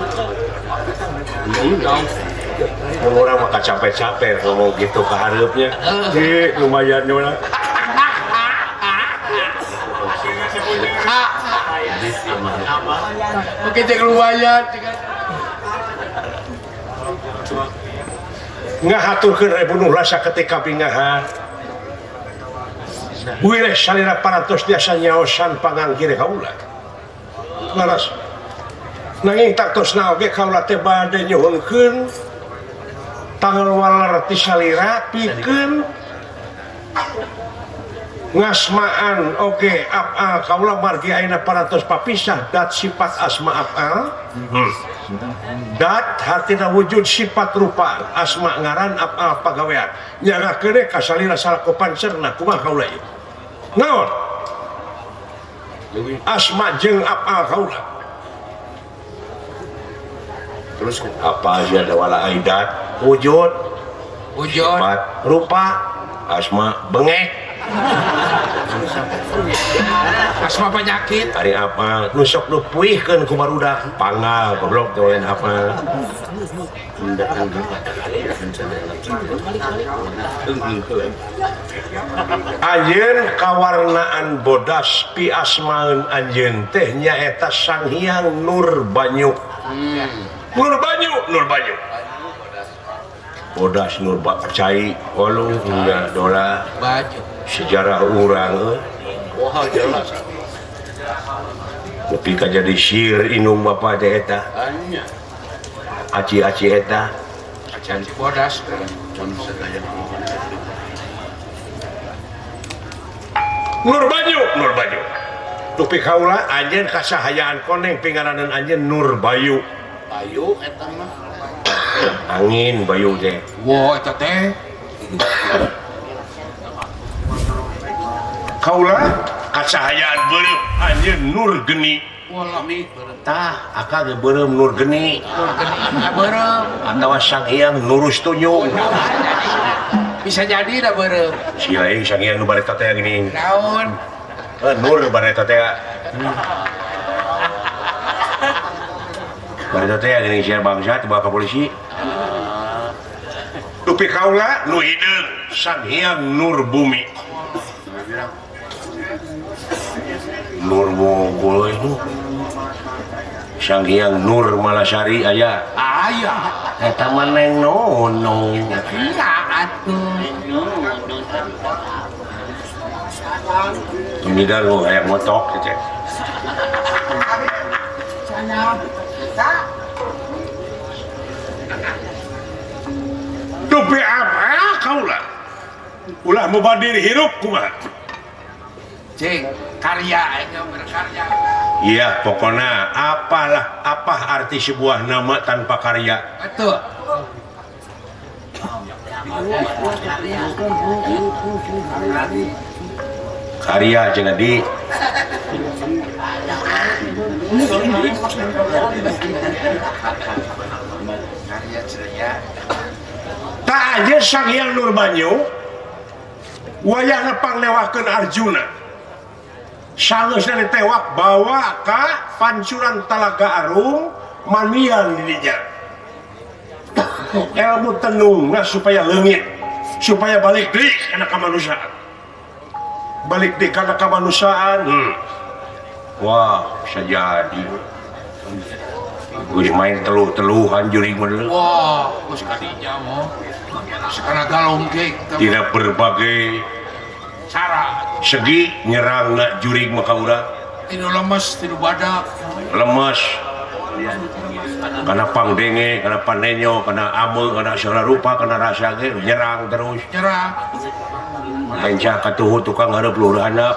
Mun urang mah capek-capek ngomong gitu ka hareupnya. Ih, lumayan mah. Oke, cek lumayan. Ngahaturkeun rebunuh rasa ketika bingahan. Wireh salira parantos tiasa nyaosan pangangkir kaula. Laras. Nanging taktosna oge kaula teh bade nyuhunkeun tanggal waler ti salira pikeun ngasmaan oge afal kaula margi ayeuna parantos papisah dat sifat asma afal. Dat hartina wujud sifat rupa asma ngaran afal pagawean. Nyanggakeun ka salira salaku pancerna kumaha kaula ieu. Naon? Asma jeung afal kaula. Terus apa sih ada wala aidat wujud wujud sifat rupa asma bengek. Asma penyakit ari apa nu sok nu puihkeun ku barudak panggal goblok teh lain apa. Anjeun kawarnaan bodas piasmaeun anjeun teh nyaeta Sang Hyang Nur Banyu. Nur Banyu, Nur Banyu. Bodas Nur Cai waluh nya dola baju sejarah urang wah jelas nepi ka jadi sir inung bapa teh eta aci-aci eta aci bodas Nur Banyu, Nur Banyu. Dupi kaula anjeun kasahayaan koneng pingaranan anjeun Nur Bayu. Bayu eta mah angin bayu teh. Wah eta teh. Kaula kasahayaan beureum anjeun Nur Geni. Walah tah akang ge beureum Nur Geni. Nur Geni beureum atawa Sang Hyang Nurus Tunjung. Bisa jadi da beureum. Si lain Sang Hyang nu bareta teh gini. Naon? Nur bareta teh. Bareta teh gini sia bangsa dibawa ka polisi. Dupi kaula nu hideung Sang Hyang Nur Bumi. Nur Bogol itu Sang Hyang Nur Malasari aya. Aya. Eta mah neng nono. Iya atuh. Tumida lu hayang motok gitu. Dupi apa kaula? Ulah mubadir hirup kumaha? Cing, karya aing berkarya. Iya, pokoknya apalah apa arti sebuah nama tanpa karya? Betul. Karya cenah di karya cenah. Tak aja Sang Hyang Nur Banyu wayahna pangnewakeun Arjuna. Sanggeusna ditewak bawa ka pancuran Talaga Arum manian dirinya. Ilmu tenungna supaya leungit, supaya balik deui kana kamanusiaan. Balik deui kana kamanusiaan. Wah, bisa jadi. Geus main teluh-teluhan jurig mah. Wah, geus kadinya mah. Sakana galongkek. Tidak berbagai cara segi nyerang na jurig maka urang tinu lemes tinu badak lemes karena pangdenge karena panenyo karena ame karena segala rupa karena rasa ge nyerang terus nyerang lencah katuhu tukang hareup luhur handap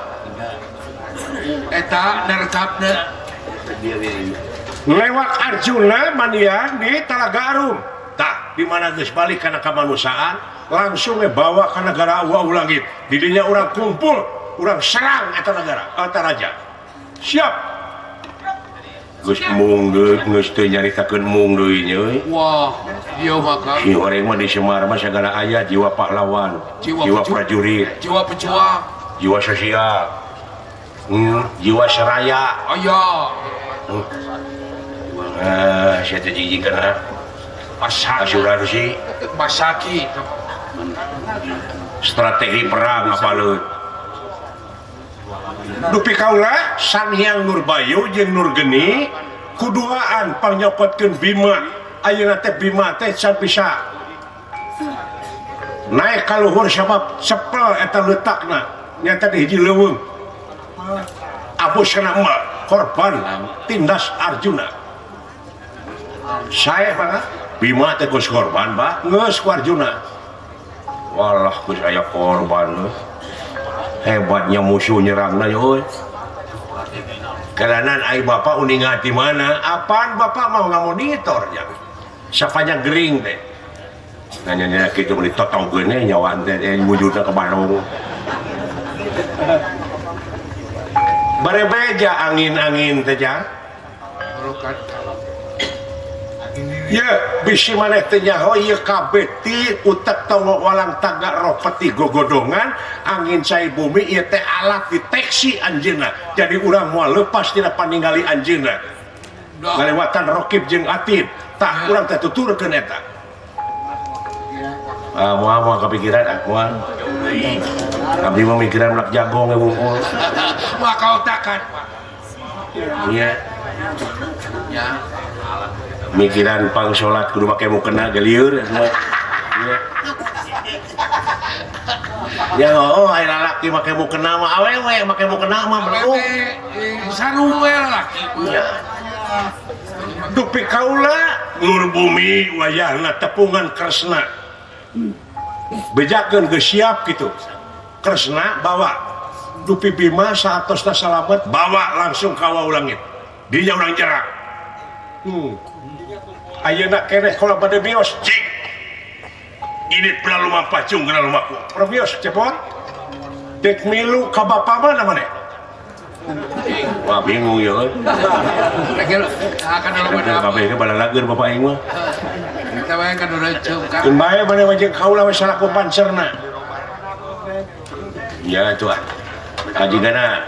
eta nerkapna lewat Arjuna manian di Talaga Arum tah di mana geus balik kana kamanusiaan langsung bawa ke negara Wau Langit. Didinya orang kumpul, orang serang eta negara, eta raja. Siap. Geus mung deui geus teu nyaritakeun mung deui nya euy. Wah, ieu mah Kang. Si horeng mah di Semar mah sagala aya jiwa pahlawan, jiwa prajurit, jiwa pejuang, jiwa sosial, jiwa seraya. Aya. Saya teh jijikeun ah. Asuransi, Masaki. Strategi perang apaleun. Dupi kaula Sang Hyang Nurbayu jeung Nurgeni kuduaan pangnyokotkeun Bima. Ayeuna teh Bima teh can bisa naik ka luhur sabab sepel eta leutakna nyata di hiji leuweung. Abusna mah korban tindas Arjuna. Sae banget Bima teh geus korban bah geus ku Arjuna. Walah geus aya korban euy. Hebatnya musuh nyerangna euy. Keranan ai bapak uninga di mana? Apaan bapak mau ngamonitor nya? Sapanjang gering teh. Nanya-nanya kitu meuli totongkeun we nyawaan teh wujudna ke Bandung. Bare beja angin-angin teh jang. Ya, bisi maneh teh nyaho ieu kabeh ti utek tongok walang tangga roh peti gogodongan angin cai bumi ieu teh alat deteksi anjeunna. Jadi urang moal lepas tina paningali anjeunna. Ngalewatan rokib jeung atid, tah urang teh tuturkeun eta. Ah, moal kepikiran ah moal. Abdi mah mikiran ulak jagong we wungkul. Wah, kaotakan. Iya. Ya. Mikiran pang salat kudu make mukena gelieur semua. Ya oh aya lalaki make mukena mah awewe make mukena mah belum. Sarung we lalaki. Dupi kaula nur bumi wayahna tepungan Kresna. Bejakeun geus siap kitu. Kresna bawa Dupi Bima saatosna salamet bawa langsung ka wau langit. Dinya urang jerak. Ayeuna keneh kala bade bios cik. Ini pula lumampah cung kana lumaku. Probios cepot. Dek milu ka bapa mana maneh? Wah bingung ya euy. Akan loba kabeh ge balalageun bapak aing mah. Kita bae kan udah kan. Keun bae maneh mah jeung kaula we salaku pancerna. Ya atuh ah. Kajigana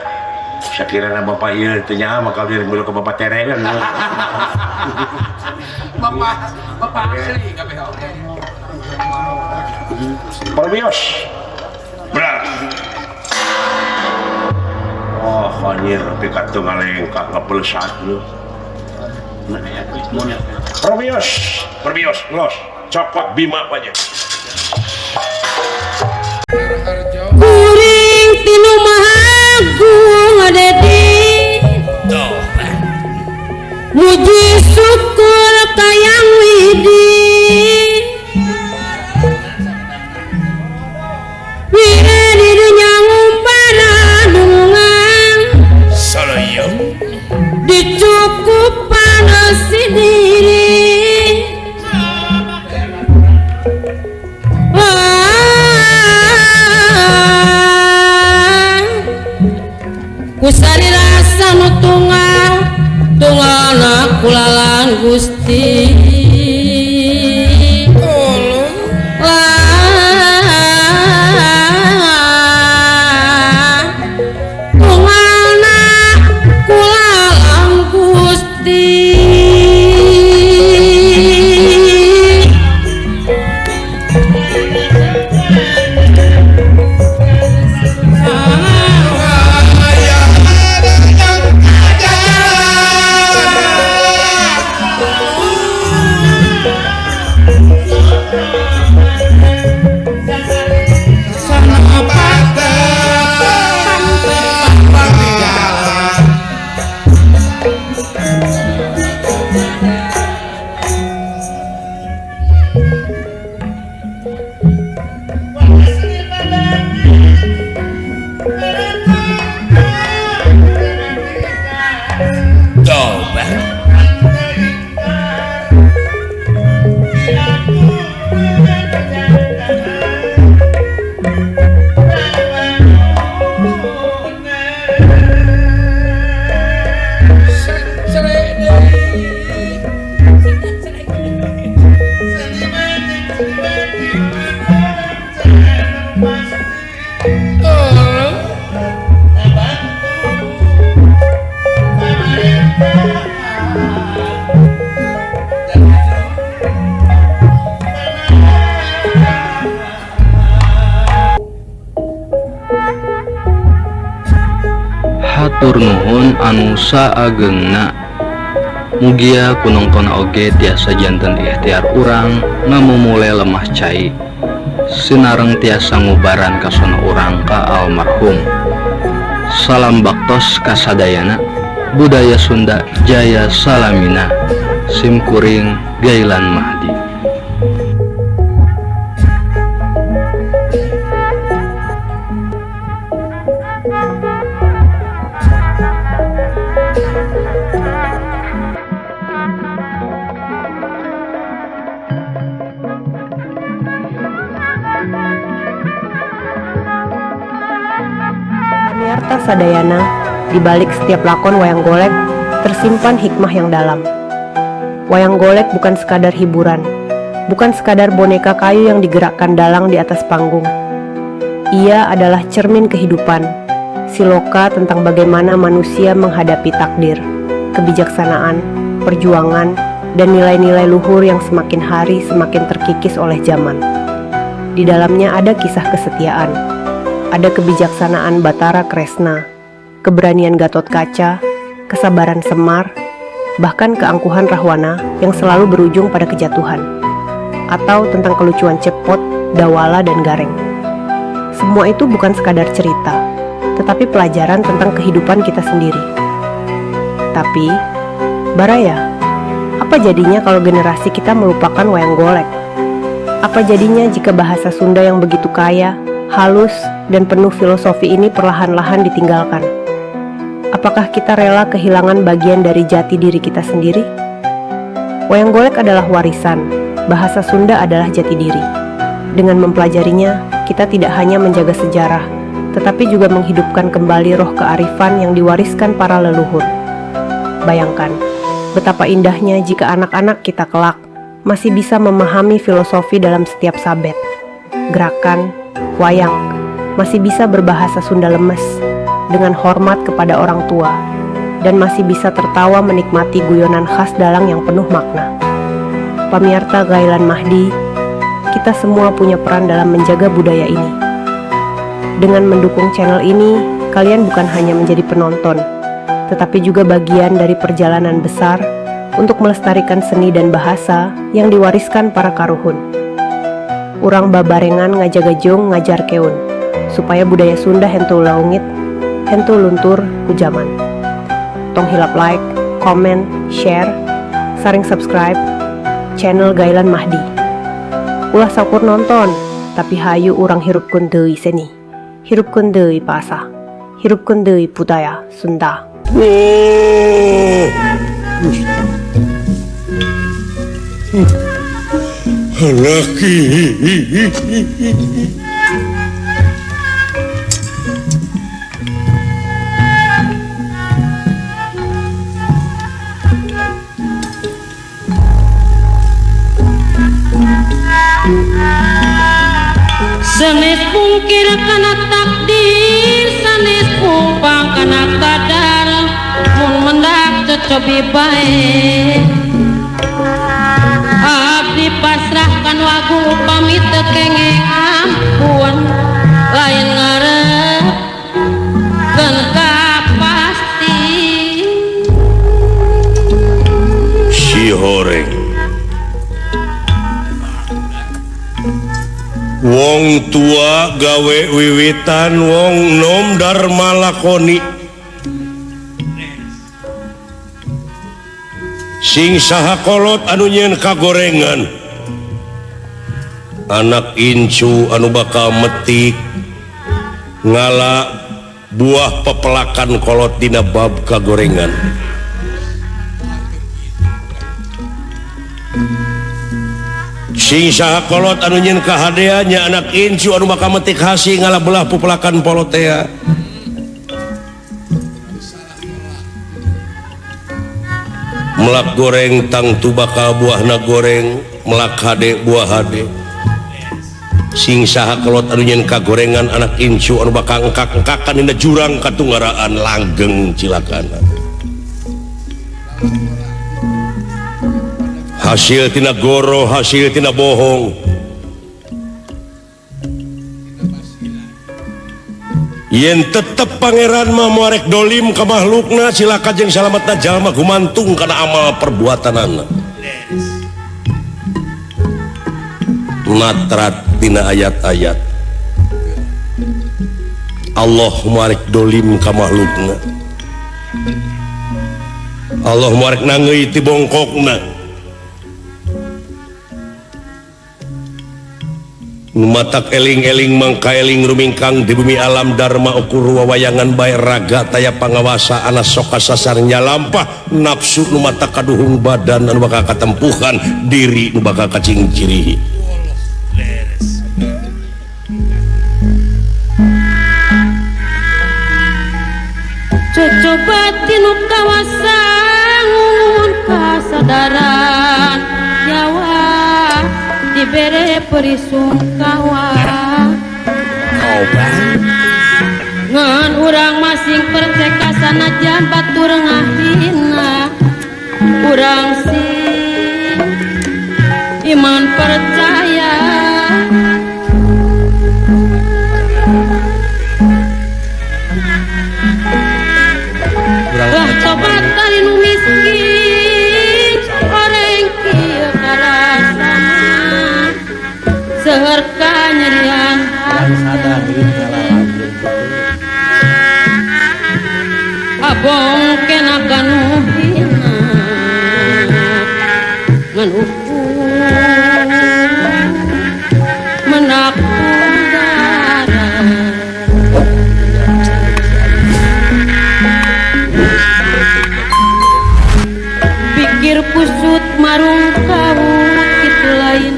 sakirana bapak ieu teu nyaho mah diri milu ka bapak terengan. Bapak asli kabeh oke. Permios. Berat. Oh, anjir, pikat teu ngalengkah ngepelesat lu. Permios, permios, los, cokot Bima aja. Kuring tinu mahagung dedi. Muji syukur kayang widi. Wide di dunya ngumpara dungan. Dicukupan sendiri. Kusari rasa nu tunggal tunggalna kulalan Gusti. Tunggalna kulalan Gusti. Hatur nuhun anu saagengna. Mugia ku nongton oge tiasa janten ikhtiar urang ngamumule lemah cai. Sinareng tiasa ngubaran kasona urang ka almarhum. Salam baktos kasadayana. Budaya Sunda Jaya Salamina. Sim kuring Gailan Mahdi. Pamiarta sadayana, di balik setiap lakon wayang golek tersimpan hikmah yang dalam. Wayang golek bukan sekadar hiburan, bukan sekadar boneka kayu yang digerakkan dalang di atas panggung. Ia adalah cermin kehidupan, siloka tentang bagaimana manusia menghadapi takdir, kebijaksanaan, perjuangan, dan nilai-nilai luhur yang semakin hari semakin terkikis oleh zaman. Di dalamnya ada kisah kesetiaan, ada kebijaksanaan Batara Kresna, keberanian Gatot Kaca, kesabaran Semar, bahkan keangkuhan Rahwana yang selalu berujung pada kejatuhan, atau tentang kelucuan Cepot, Dawala, dan Gareng. Semua itu bukan sekadar cerita, tetapi pelajaran tentang kehidupan kita sendiri. Tapi, Baraya, apa jadinya kalau generasi kita melupakan wayang golek? Apa jadinya jika bahasa Sunda yang begitu kaya, halus, dan penuh filosofi ini perlahan-lahan ditinggalkan? Apakah kita rela kehilangan bagian dari jati diri kita sendiri? Wayang golek adalah warisan, bahasa Sunda adalah jati diri. Dengan mempelajarinya, kita tidak hanya menjaga sejarah, tetapi juga menghidupkan kembali roh kearifan yang diwariskan para leluhur. Bayangkan, betapa indahnya jika anak-anak kita kelak masih bisa memahami filosofi dalam setiap sabet, gerakan, wayang, masih bisa berbahasa Sunda lemes, dengan hormat kepada orang tua, dan masih bisa tertawa menikmati guyonan khas dalang yang penuh makna. Pamiarta Gailan Mahdi, kita semua punya peran dalam menjaga budaya ini. Dengan mendukung channel ini, kalian bukan hanya menjadi penonton, tetapi juga bagian dari perjalanan besar untuk melestarikan seni dan bahasa yang diwariskan para karuhun. Urang babarengan ngajaga jeung ngajarkeun, supaya budaya Sunda henteu leungit, henteu luntur ku jaman. Tong hilap like, comment, share, sareng subscribe channel Gailan Mahdi. Ulah saukur nonton, tapi hayu urang hirupkeun deui seni, hirupkeun deui bahasa, hirupkeun deui budaya Sunda. Laki. Sanes pungkir kana takdir, sanes pumpang kana kadar, mun mendak cocobi bae. Abdi pasrahkan wagu upami teu kenging ampun, lain ngarepkeun kapasti. Si horeng wong tua gawe wiwitan, wong nom dharma lakoni, sing saha kolot anu nyeun kagorengan, anak incu anu bakal metik ngala buah pepelakan kolot dina bab kagorengan. Sing saha kolot anu nyeun kahadeannya, anak incu anu bakal metik hasi ngala belah pepelakan polotea. Melak goreng tangtu bakal buahna goreng, melak hade buah hade. Sing saha kolot anu nyeun kagorengan, anak incu anu bakal engkak-engkakan dina jurang katunggaraan langgeng cilakana. Hasil tina goro, hasil tina bohong. Yen tetep pangeran mah moarek dolim ka makhlukna cilaka jeung salametna jalma gumantung kana amal perbuatanana. Natrat dina ayat-ayat Allah moarek dolim ka makhlukna. Allah moarek nangeui ti bongkokna. Matak eling-eling mangka eling rumingkang di bumi alam dharma ukur wawayangan bae raga taya pangawasa ana soka sasar nyalampah nafsu nu matak kaduhung badan anu bakal katempuhan diri nu bakal kacingcirihi. Cocoba tinu kawasa ngungun kasadaran Jawa dibere perisungkawa ngan urang masing perceka sanajan batur ngahina urang sing iman percaya bah tobat dari nu miskin oreng kieu karasana seueur kanyerian hate abong kena kanu hina ngan ukur menak udara pikir kusut marung kawut kitu lain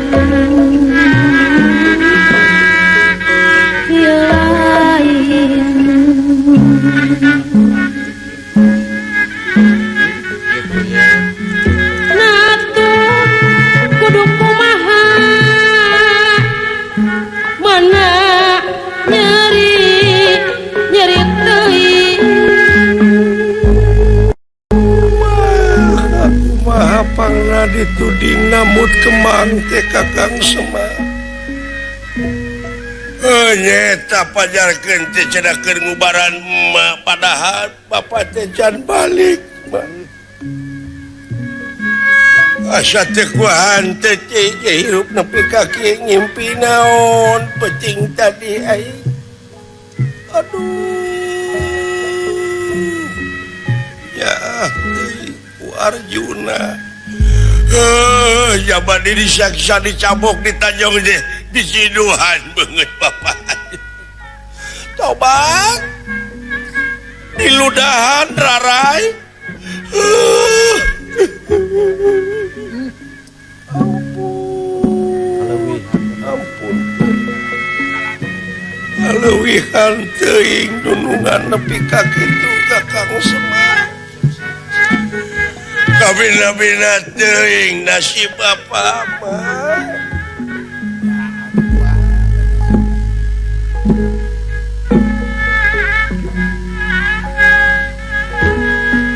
dituding namut kemang teh Kakang Semar. Nyeta pajarkeun teh cenah keur ngubaran emak padahal bapak teh can balik. Asa teh kuahan teh hirup nepi ka kieu ngimpi naon peuting tadi aing. Aduh. Ya teuing ku Arjuna. Jaman ini saksa dicabok ditanjong deh disiduhan banget bapak. Tobat diludahan rarai. Ampun, ampun. Kaleuwihan teuing dunungan nepi ka kitu Kakang Semar. Kabina-bina teuing nasib apa mah.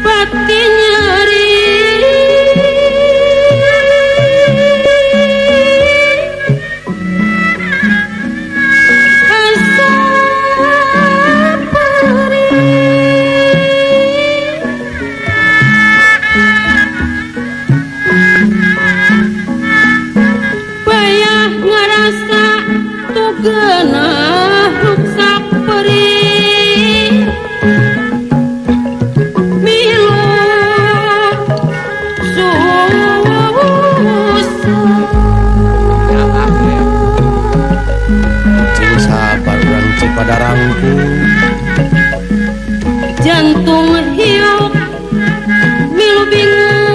Pati nyeri asa perih bayah ngarasa tugenah ruksak perih milu susah cing sabar urang Cipadarangku jantung hiup milu bingung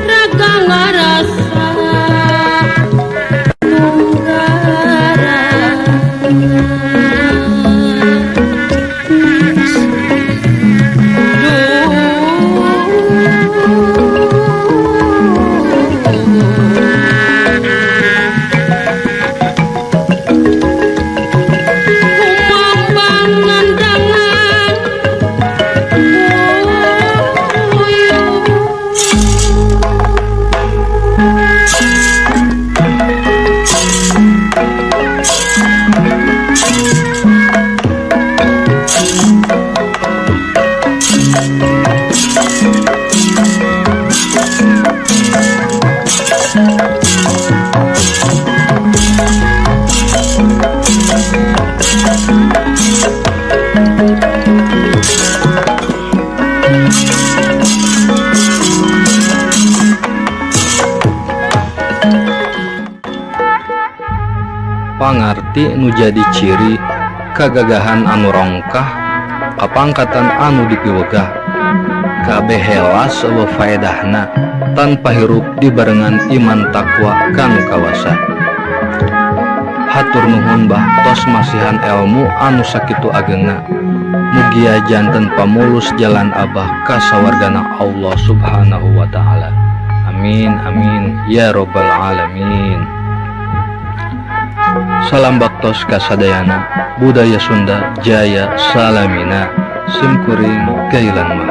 raga ngarasa nunggara. Kumaha Pangarti nu jadi ciri kagagahan anu rongkah kapangkatan anu dipiwegah kabeh helas eueuh faedahna tanpa hirup dibarengan iman takwa kanu kawasa. Hatur nuhun Bah tos masihan elmu anu sakitu agengna. Mugia janten pamulus jalan Abah ka sawargana Allah Subhanahu wa taala. Amin amin ya robbal alamin. Salam baktos kasadayana, budaya Sunda jaya salamina, simkuring gailan mah.